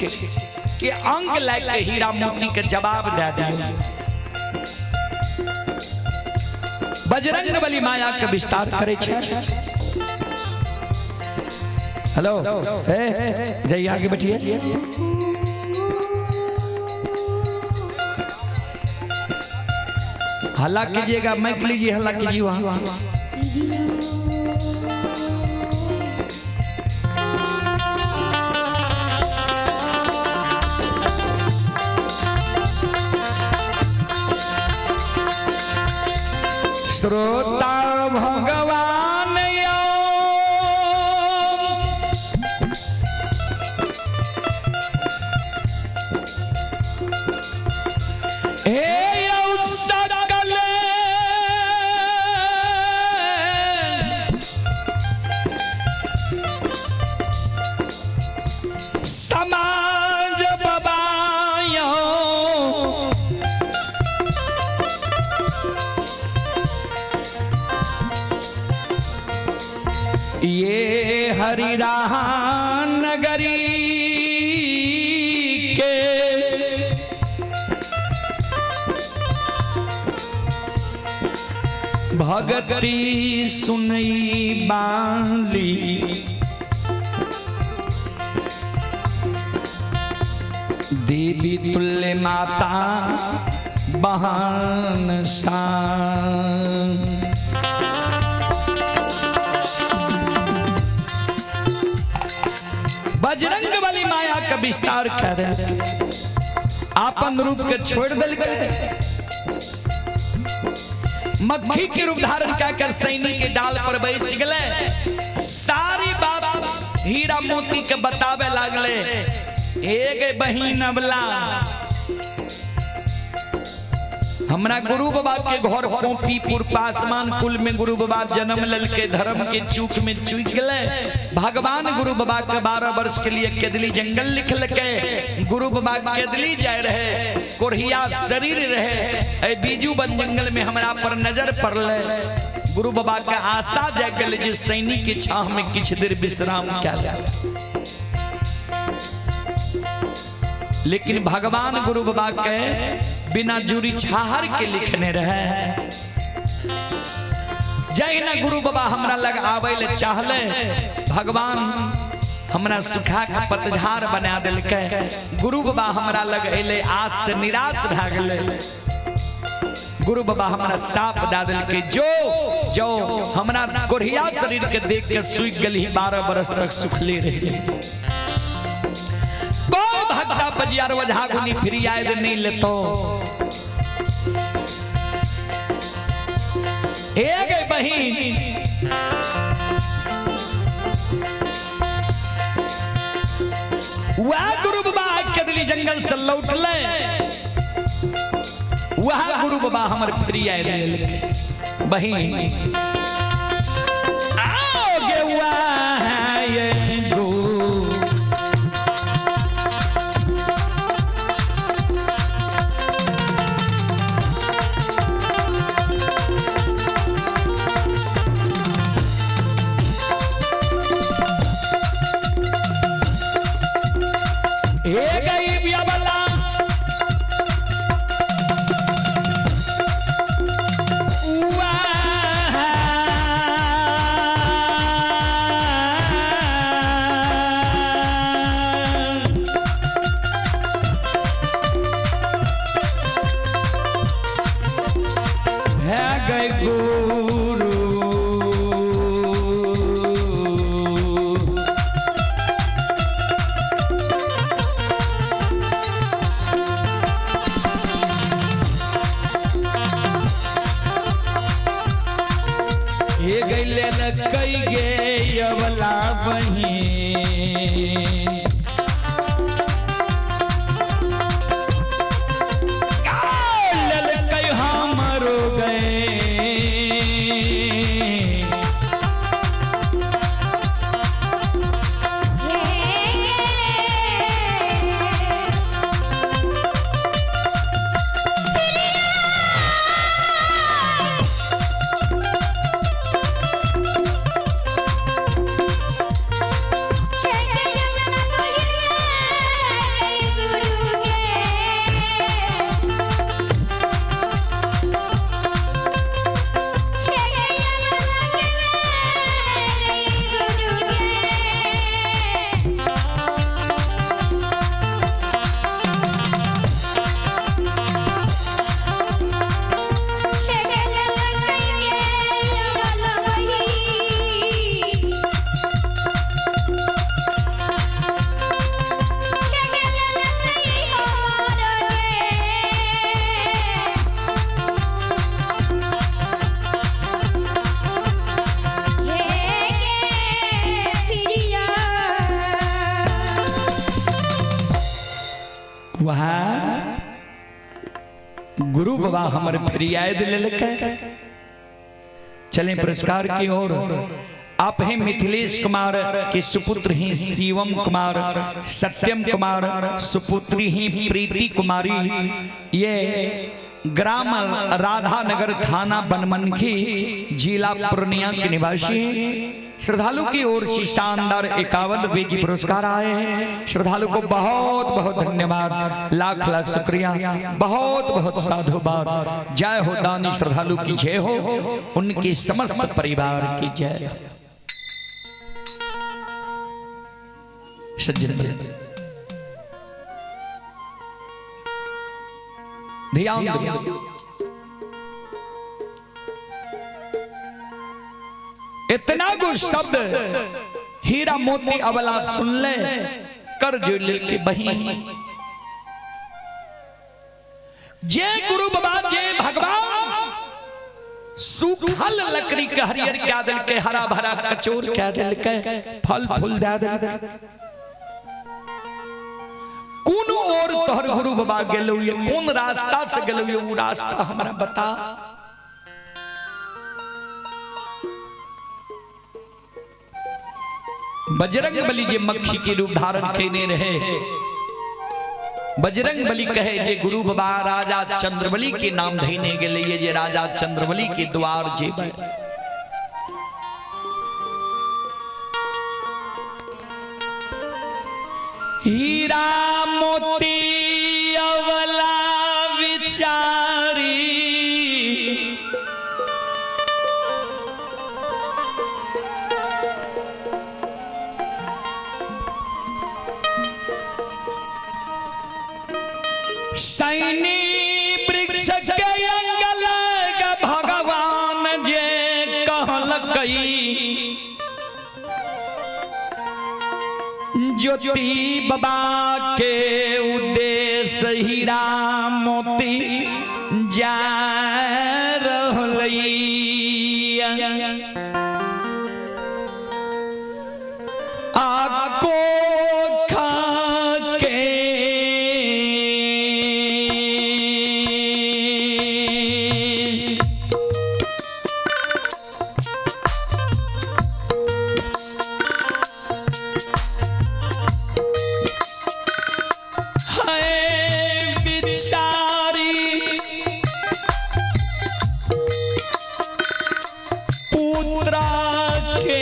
के अंक लाके हीरा मोती के जवाब दे दियो। बजरंग बली माया के विस्तार करे छे। हेलो ए जाइए आगे बैठिए। हल्ला कीजिएगा, माइक लीजिए, हल्ला कीजिए वहां। श्रोता भगवान हे सकल समाज बबायो ये हरिराहा नगरी के भगती सुनई बाली देवी तुल्य माता बहान सा। बजरंग बली माया के विस्तार कर आपन रूप के छोड़ दिल। मक्खी के रूप धारण कर कर सैनी के डाल पर बैस गए। सारी बात हीरा मोती के बतावे लागले, एक बहिन अबला, हमरा गुरु बाबा के घर कोपीपुर पासमान कुल में गुरु बाबा जन्म ललके, धर्म के चूक में चूक गए। भगवान गुरु बाबा के 12 वर्ष के लिए केदली जंगल लिख लके। गुरु बाबा केदली जाए रहे, कोढ़िया शरीर रहे, ए बीजू बन जंगल में हमरा पर नजर पड़ले। गुरु बाबा के आशा जाग गए जे सैनी के छाह में किछु देर विश्राम कयल। लेकिन भगवान गुरु बाबा के बिना जुरी छाहर के लिखने रहे। जहिना गुरु बाबा हमरा लग आवे ले चाहले, भगवान हमरा सुखा के पतझार बना दिलकै। गुरु बाबा हमरा लग अयले, आस से निराश भए गेलै। गुरु बाबा हमरा साप दे दिलकै, जो जो हमरा कोढ़िया शरीर के देख के सूख गेली, 12 बरस तक सुखले रह गेली। कोई भक्ता बजियार वझा गुनी फिर आए नहीं लेतो। एक बहिन वह गुरु बाबा केदली जंगल से लौटले, वह गुरु बाबा हमर फ्री आए बहिन आओ गे ये गुरु हे गई बियाबला है गई गुरु। हे गैले न कई गे अबला बहिन ललकै हमरो गए। वहाँ गुरु बाबा हमर फरियाद लेलकै। चलें पुरस्कार की ओर। आप हैं मिथिलेश कुमार के सुपुत्र हैं शिवम कुमार, सत्यम कुमार, सुपुत्री हैं प्रीति कुमारी। ये ग्राम राधानगर, थाना बनमनखी, जिला पूर्णिया के निवासी हैं। श्रद्धालु की ओर से शानदार 51 रुपए की पुरस्कार आए हैं। श्रद्धालु को बहुत बहुत धन्यवाद, लाख लाख शुक्रिया, बहुत बहुत साधुवाद। जय हो दानी श्रद्धालु की जय हो, उनके समस्त परिवार की जय हो। सज्जन ध्यान दो। इतना गो शब्द हीरा मोती अबला सुन ले। कर जोड़ लेलकै बहिन। जे गुरु बाबा जे भगवान सूखल लकड़ी के हरियर कए देलकै, हरा भरा कचोर कए देलकै, फल फूल दए देलकै, कोन ओर तोहर गुरु बाबा गेलौ ये, कोन रास्ता से गेलौ ये, उ रास्ता हमरा बता। बजरंग बली जे मक्खी के रूप धारण केने रहे, बजरंग बली कहे जे गुरु बाबा राजा चंद्रबली के नाम धैने गेले ये, जे राजा चंद्रबली के द्वार जेबै। हीरा मोती अवला विचारी, सैनी वृक्ष के अंग लग भगवान जे कहलकई, ज्योति बाबा के उद्देश्य हीरा मोती जा रहलई। आको खा के है बिचारी पुत्रा के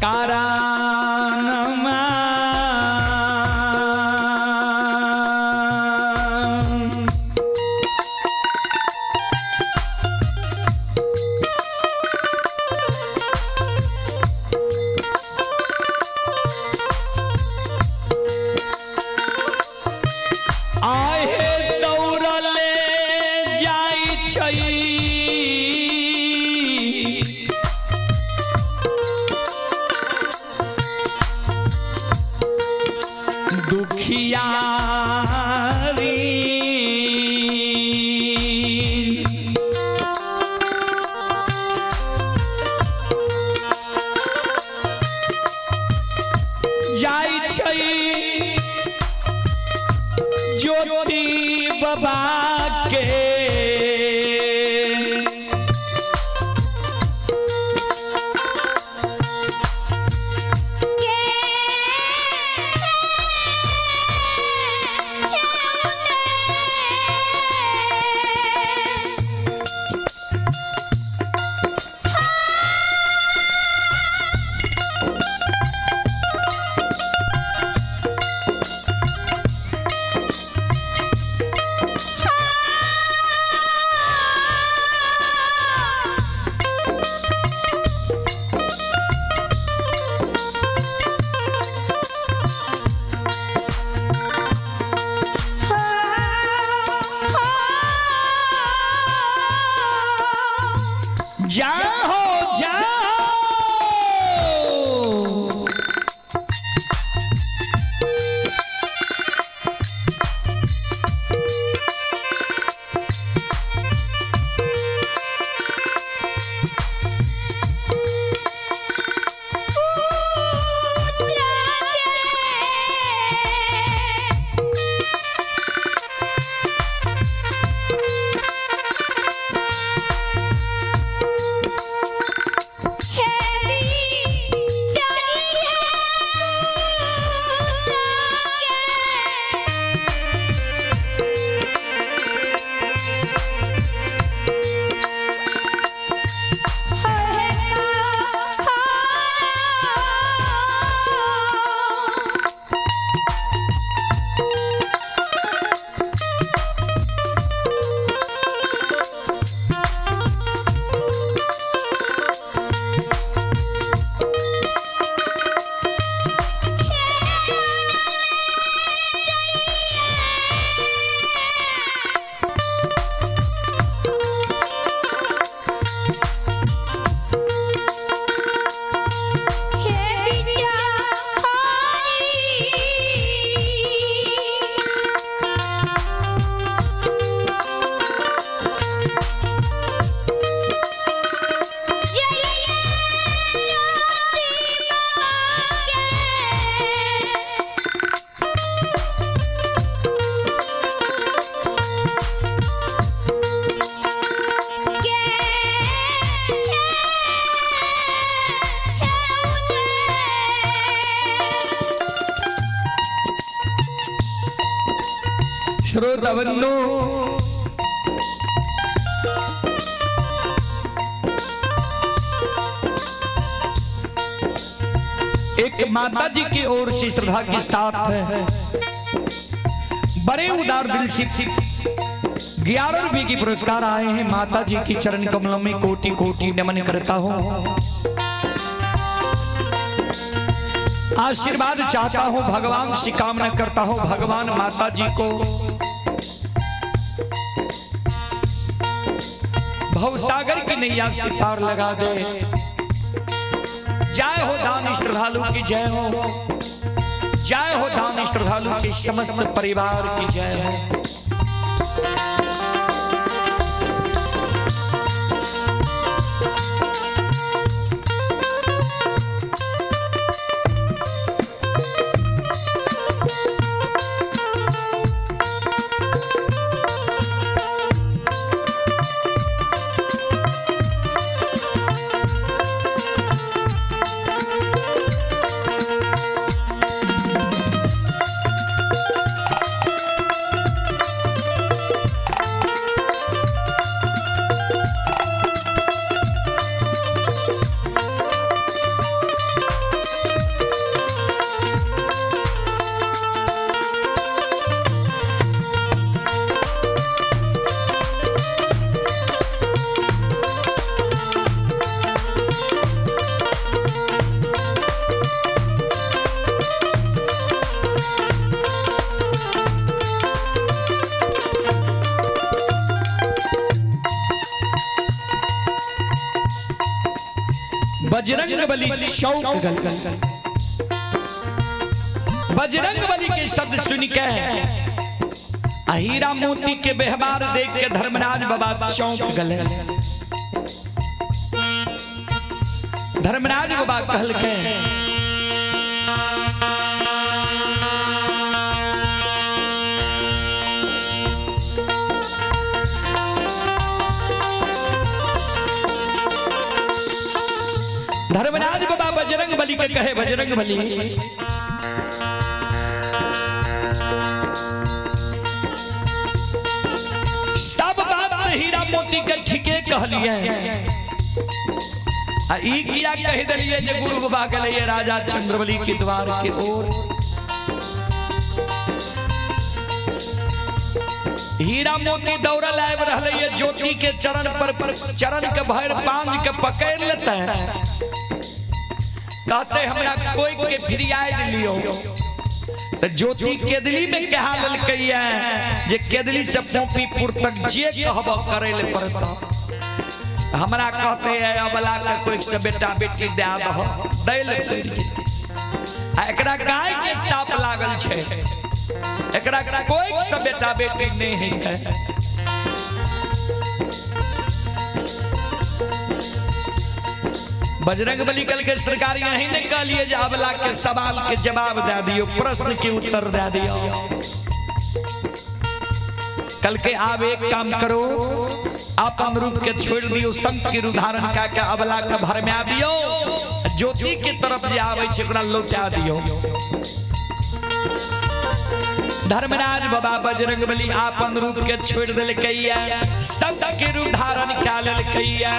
कारणमा आहे दौड़ले जाइ छै, दुखियारी जाइ छै ज्योति बाबा के के श्रोता बंधु, एक माता जी की ओर से श्रद्धा के साथ है, बड़े उदार दिल से 11 रुपए की पुरस्कार आए हैं। माता जी की चरण कमलों में कोटि कोटि नमन करता हूं, आशीर्वाद चाहता हूं, भगवान से कामना करता हूं, भगवान माता जी को भवसागर की नैया से पार लगा दे। जय हो दान श्रद्धालु की जय हो, जय हो दान श्रद्धालु के समस्त परिवार की जय हो। बजरंग बली चौक गल, बजरंग बली के शब्द सुन के हीरा मोती के व्यवहार देख के धर्मराज बाबा चौंक गले। धर्मराज बाबा कहल के धर्मराज बाबा बजरंग बली के कहे, बजरंग बली सब बात हीरा मोती के ठीके कहलिए, आ ई किया कह दिलिए जे गुरु बाबा गेलिए राजा चंद्रबली के द्वार के ओर। हीरा मोती दौड़ल आबि रहलै ज्योति के चरण पर, चरण के भर पांज के पकड़ लेते, कहते हमरा कोई के फिरियाज लियो। तो ज्योति केदली में कहा ललकैया जे केदली से पोपीपुर तक जे कहब करे ले पड़ता। हमरा कहते हैं अबला के कोई से बेटा बेटी दे दह दै ले पड़ जेतै। आ एकरा गाय के साप लागल छै, एकरा कोई से बेटा बेटी नहीं है। बजरंग बली कल के सरकार यही ने कहलिए जे अबला के सवाल के जवाब दे दियो, प्रश्न के उत्तर दे दियो। कल के आप एक काम करो, आप रूप के छोड़ दियो, संत के रूप धारण का के अबला के भर में आ दियो, ज्योति के तरफ जे आवे छै ओकरा लौटा दियो। धर्मराज बाबा बजरंग बली आपन रूप के छोड़ देलकैया, संत के रूप धारण का लेलकैया।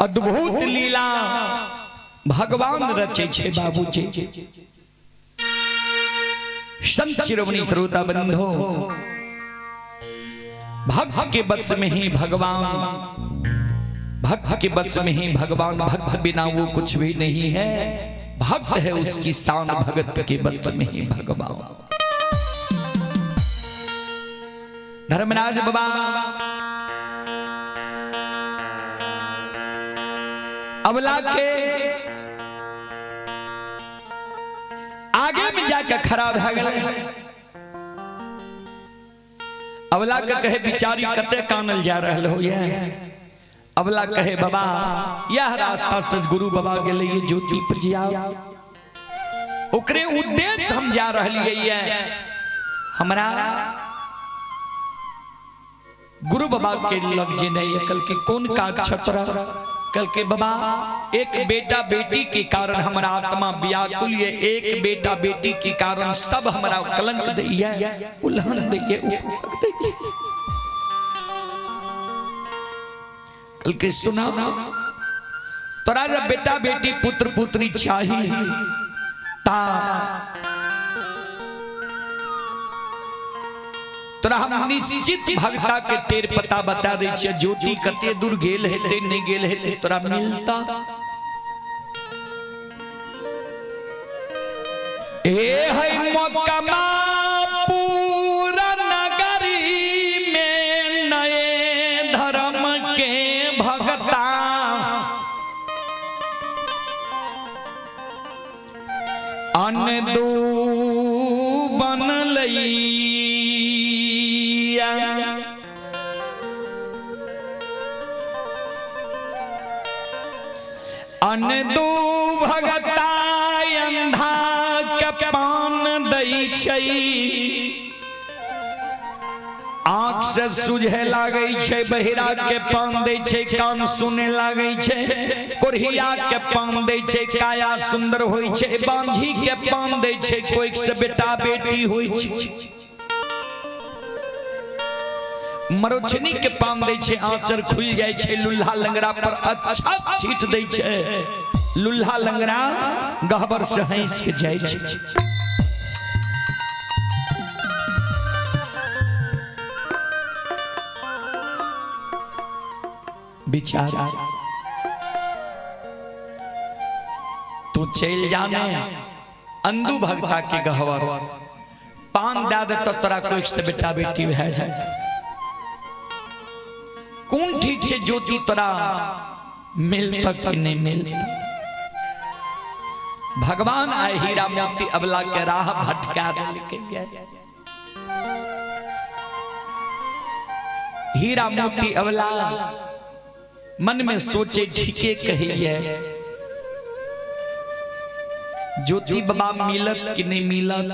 अद्भुत लीला भगवान रचे छे बाबूजी। संत शिरोमणि श्रोता बंधो, भक्त के वश में ही भगवान, भक्त के वश में ही भगवान, भक्त बिना वो कुछ भी नहीं है। भक्त है उसकी शान, भगत के वश में ही भगवान। धर्मराज बाबा अबला के आगे में जाकर खड़ा भए गेलै। अबला के कहे बिचारी कते कानल जा रहल हो ये। अबला कहे बाबा यह रास्ता से गुरु बाबा गेलै ये ज्योति पर जियाओ, ओकरे उद्देश्य हम जा रहलियै ये। हमरा गुरु बाबा के लग जे नहीं कल के कौन काज छतरा। कल के बाबा एक बेटा बेटी के कारण हमारा आत्मा व्याकुल ये, एक बेटा बेटी के कारण सब हमारा कलंक दैया, उल्हन दैया, उपभोग दैया। कल के सुना तोरा जब बेटा बेटी पुत्र पुत्री चाहिए ता तोरा हम निश्चित भगता के टेर पता बता दै छियै, ज्योति कते दूर गेल हेतै नहीं गेल हेतै तोरा मिलता। हे है मोकमा पूरा नगरी में नए धर्म के भगता, अन्न दू बनलैया। अन्न दू भगता अंधा के पान दै छै, आँख से सुझे लागै छै, बहिरा के पान दै छै, कान सुने लागै छै, कोढ़िया के पान दै छै, काया सुंदर होइ छै, बांझी के पान दै छै, कोई से बेटा बेटी होइ छै, मरोछनी के पान दै छै, आंचर खुल जाइ छै, लुल्हा लंगड़ा पर अच्छा छीट दै छै, लुल्हा लंगड़ा गहबर से हंस के जाइ छै। विचार तू चल जाने अंधु भगता के गहवर पान दे दे तो तोरा कोई से बेटा बेटी भए जाए। कौन ठीक छे ज्योति तोरा मिलता कि नहीं मिलता। भगवान आए हीरा मोती अबला के राह भटका देलकै। हीरा मोती अबला मन में सोचे ठीके कहिए ज्योति बाबा मिलत कि नहीं मिलत,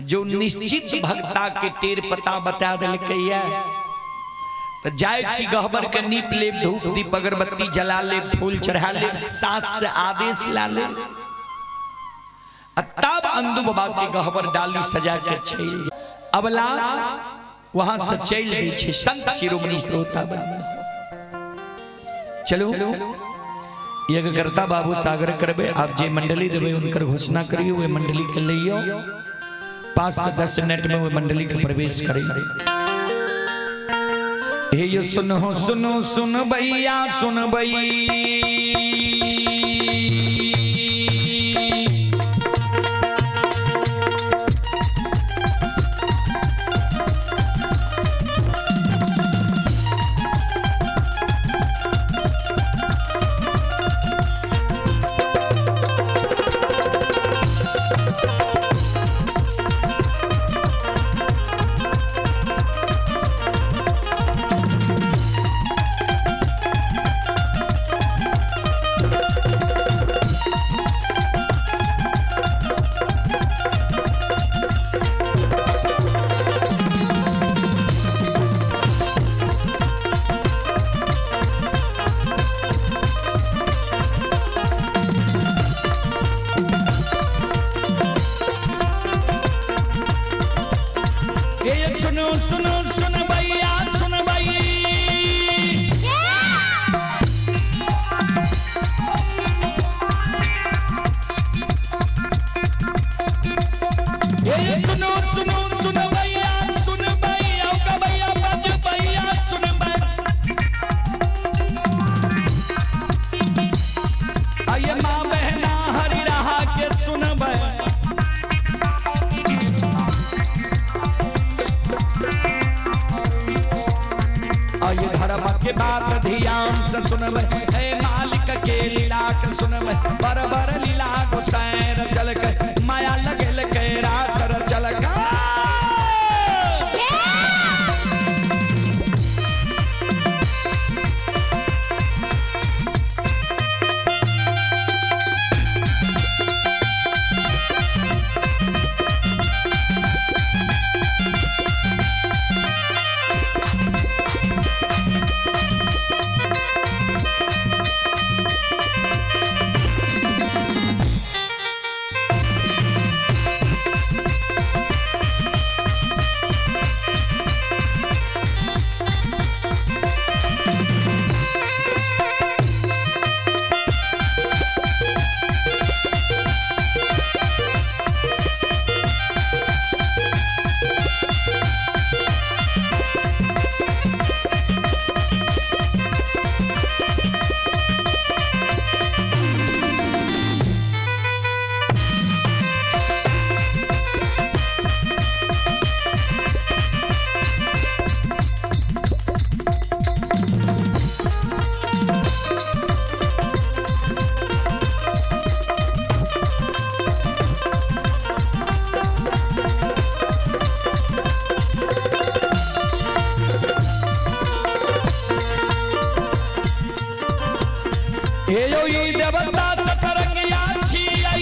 जो निश्चित भक्ता के टेर पता बता देलकै तो जाय छी गहबर के नीप लेब, धूप दीप अगरबत्ती जला लेब, फूल चढ़ा लेब, सास से आदेश ला लेब, तब अंदू बाबा के गहबर डाली सजा के चल अबला वहां से चल दै छै। संत शिरोमणि श्रोता बंधु चलो यज्ञकर्ता बाबू सागर करबे, आप जे मंडली देबे उनकर घोषणा करियो, वे मंडली के लइयो 5 से 10 मिनट में वे मंडली के प्रवेश करियो। हे यो सुनो सुनो सुन भैया सुन भई, भाई धर्म के बात ध्यान से सुनबै, हे मालिक के लीला के सुनबै। बरबर लीला गोसाई रचलकै, माया लगेलकै रास रचलकै। हे यो ई देवता सतरंगिया छियै।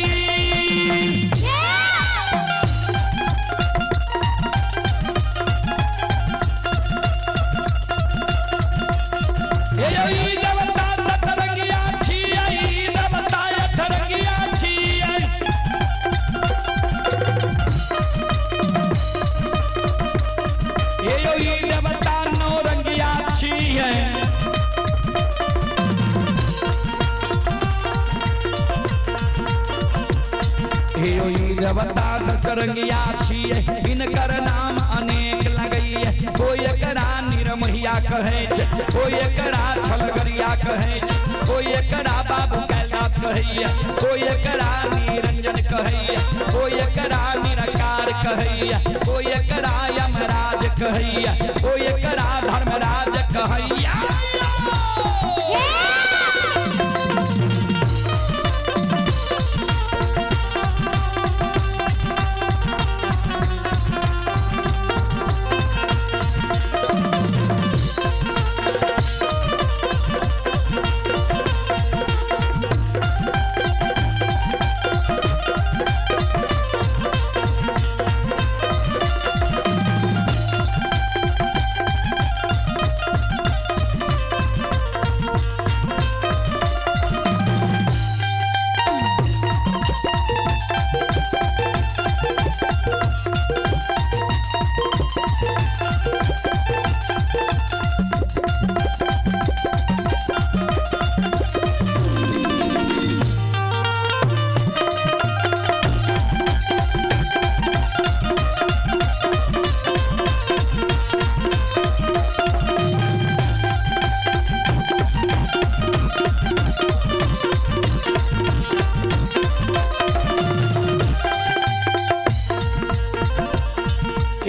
हे यो ई देवता सतरंगिया छियै, ई देवता अठरंगिया छियै। हे यो ई देवता नौरंगिया छियै। हे यो ई देवता दशरंगिया छियै, हिनकर नाम अनेक लगैये। कोई एकरा निरमहिया कहै छै, कोई एकरा छलगरिया कहै छै, कोई एकरा बाबू कैलाश कहैये, कोई एकरा निरंजन कहैये, कोई एकरा निराकार कहैये, कोई एकरा यमराज कहैये, कोई एकरा धर्मराज कहैये।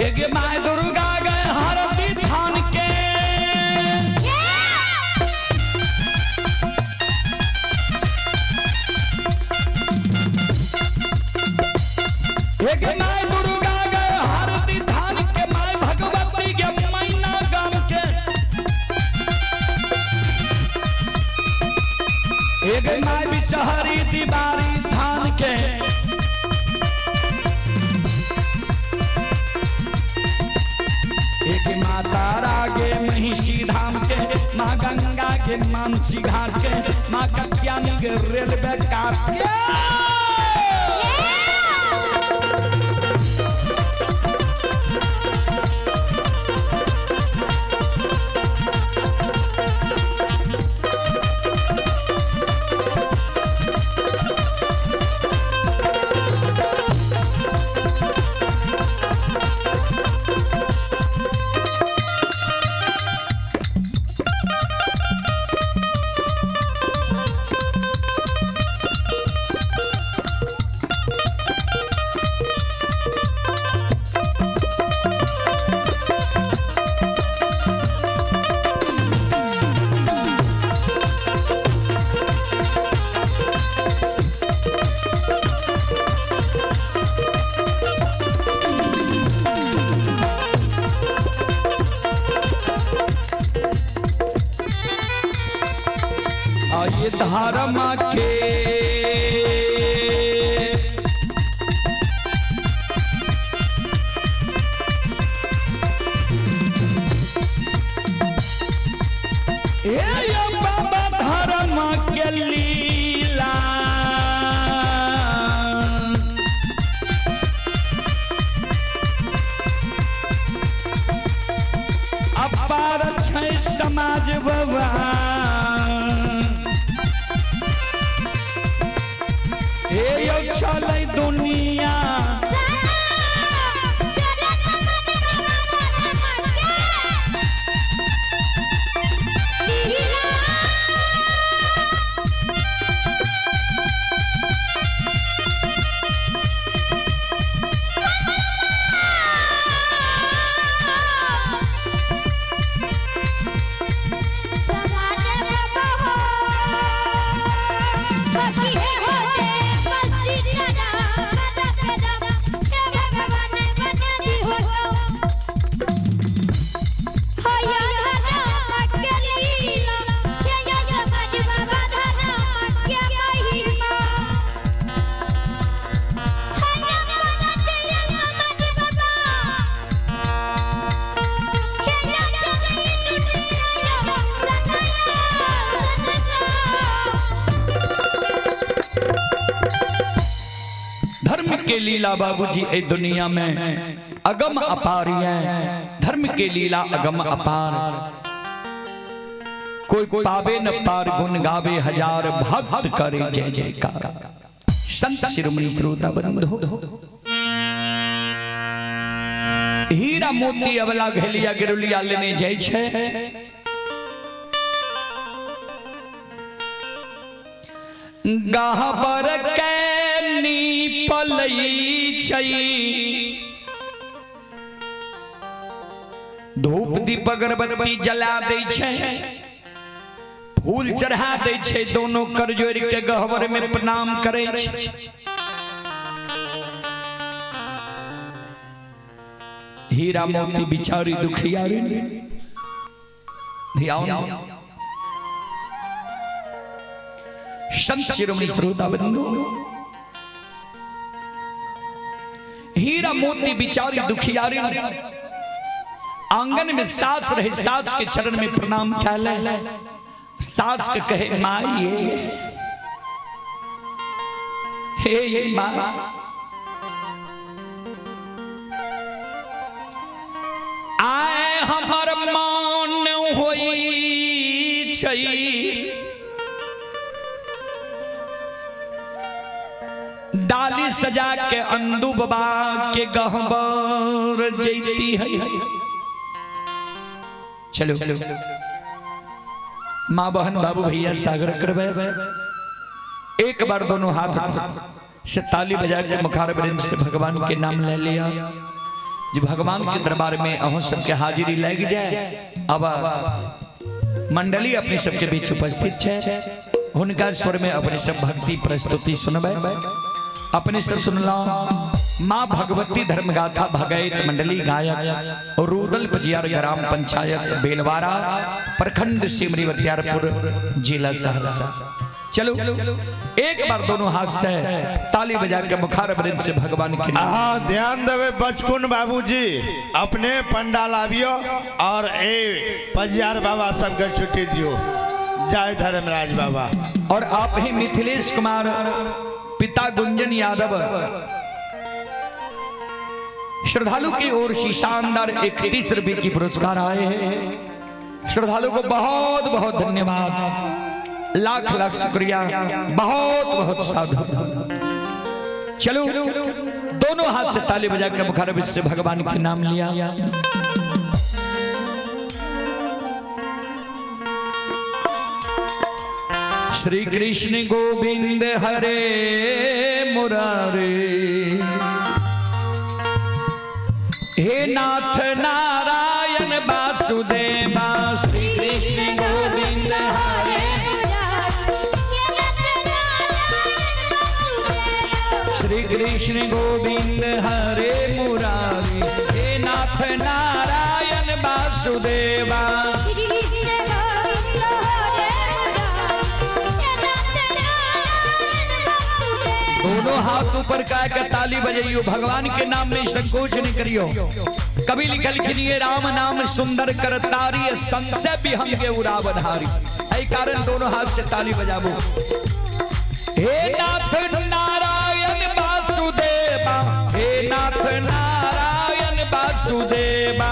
एक my Durga गए हरदी थान के, एक my Durga गए हरदी थान के, my Bhagwati के मैना गाम के। एक my Bishahari दीवारी थान के, एक माँ तारा के महिषी धाम के, माँ गंगा के मानसी घाट के, माँ कत्यानी के रेलवे काट के। धर्म के। हे यो बाबा धर्म के लीला, अपार छै समाज बाबा। हे यो चलै दुनिया धर्म के लीला बाबूजी ए दुनिया में अगम अपार है। धर्म के लीला अगम अपार, कोई पावे न पार, गुण गावे हजार, भक्त करे जय जयकार। संत शिरोमणि श्रोता बंधु, हीरा मोती अबला घेलिया गिरुलिया लेने जाय छै। गहबर के नीपलई छै, धूप दीप अगरबत्ती जला दै छै, फूल चढ़ा दै छै, दोनों कर जोड़ के गहबर में प्रणाम करै छै। हीरा मोती बिचारी दुखियारी ध्यान। संत शिरोमणि श्रोता बंधु, हीरा मोती बिचारी दुखियारी आंगन में सास रहे, सास के चरण में प्रणाम कैले, सास के कहे माई हे हे माँ, आए हमर मान होई छै, डाली सजा के अंदू बाबा के गहबर जैती है। चलो माँ बहन बाबू भैया सागर करबे, एक बार दोनों हाथ से ताली बजा के मुखार वृंद से भगवान के नाम ले लिया। जो भगवान के दरबार में अहों सबके हाजिरी लग जाए। अब मंडली अपने सबके बीच उपस्थित है, उनका स्वर में अपने सब भक्ति प्रस्तुति सुनबे। अपने सब सुनला माँ भगवती धर्मगाथा भगैत मंडली गायक रूदल पजियार ग्राम पंचायत बेलवारा प्रखंड सिमरी बख्तियारपुर जिला सहरसा। चलो एक बार दोनों हाथ से ताली बजा के मुखार वृंद से भगवान के नाम। हाँ ध्यान देवे बचकुन बाबूजी, अपने पंडाल आबियो और ए पजियार बाबा सबके छुट्टी दियो। जय धर्मराज बाबा। और आप ही मिथिलेश कुमार पिता गुंजन यादव श्रद्धालु की ओर से शानदार 31 रुपए की पुरस्कार आए हैं। श्रद्धालु को बहुत बहुत धन्यवाद, लाख लाख शुक्रिया, बहुत बहुत साधु। चलो दोनों हाथ से ताली बजाकर मुखारबिंद से भगवान के नाम लिया। श्री कृष्ण गोविंद हरे मुरारे, हे नाथ नारायण वासुदेवा। श्री कृष्ण गोविंद हरे, श्री कृष्ण गोविंद हरे मुरारी, हे नाथ नारायण वासुदेवा। श्री कृष्ण गोविंद हरे मुरारी, हे नाथ दोनों हाथ ऊपर का के ताली बजाइयो, भगवान के नाम में संकोच नहीं करियो। कभी लिखल खिनिए राम नाम सुंदर करतारी, संशय भी हमके उड़ावधारी। एहि कारण दोनों हाथ से ताली बजाबो। हे नाथ नारायण वासुदेवा, हे नाथ नारायण वासुदेवा।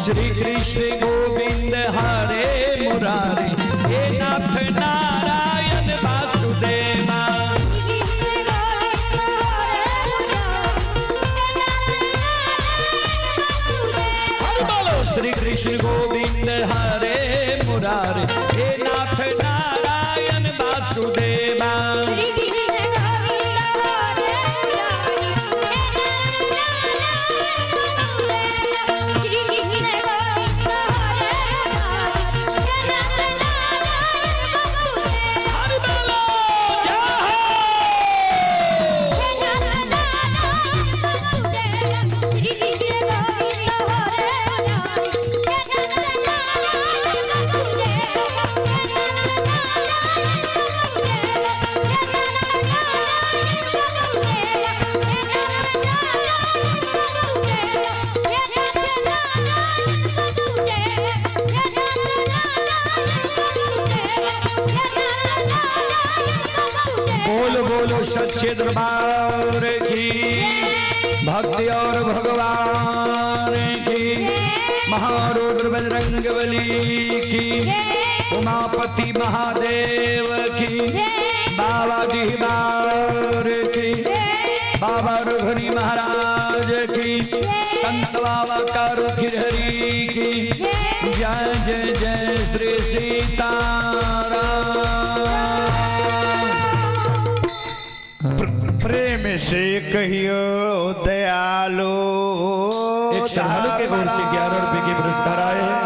श्री कृष्ण गोविंद हरे मुरारी, हे नाथ नारायण वासुदेवा। हरि बोलो। श्री कृष्ण गोविंद हरे मुरारी, हे नाथ नारायण वासुदेवा। हरि बोलो, जय हो। बोल बोलो सच्चे दरबार की, भक्ति और भगवान की, महारुद्र बजरंग बली की, उमापति महादेव की, बाबा दीवार की, बाबा रघुनी महाराज की, संत बाबा कारुखिरहरी की जय जय जय श्री सीताराम। प्रेम से कहियो दयालु। एक श्रद्धालु के ओर से 11 रुपए के पुरस्कार आए हैं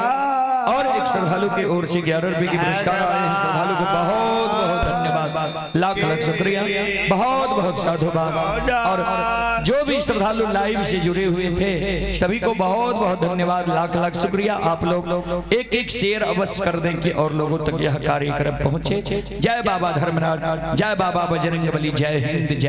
और एक श्रद्धालु के ओर से 11 रुपए के पुरस्कार आए हैं। श्रद्धालु को बहुत बहुत धन्यवाद, लाख लाख शुक्रिया, बहुत बहुत साधुवाद। और जो भी श्रद्धालु लाइव से जुड़े हुए थे सभी को बहुत बहुत धन्यवाद, लाख लाख शुक्रिया। आप लोग एक एक शेयर अवश्य कर दें कि और लोगों तक यह कार्यक्रम पहुंचे। जय बाबा धर्मराज, जय बाबा बजरंग बली, जय हिंद, जय।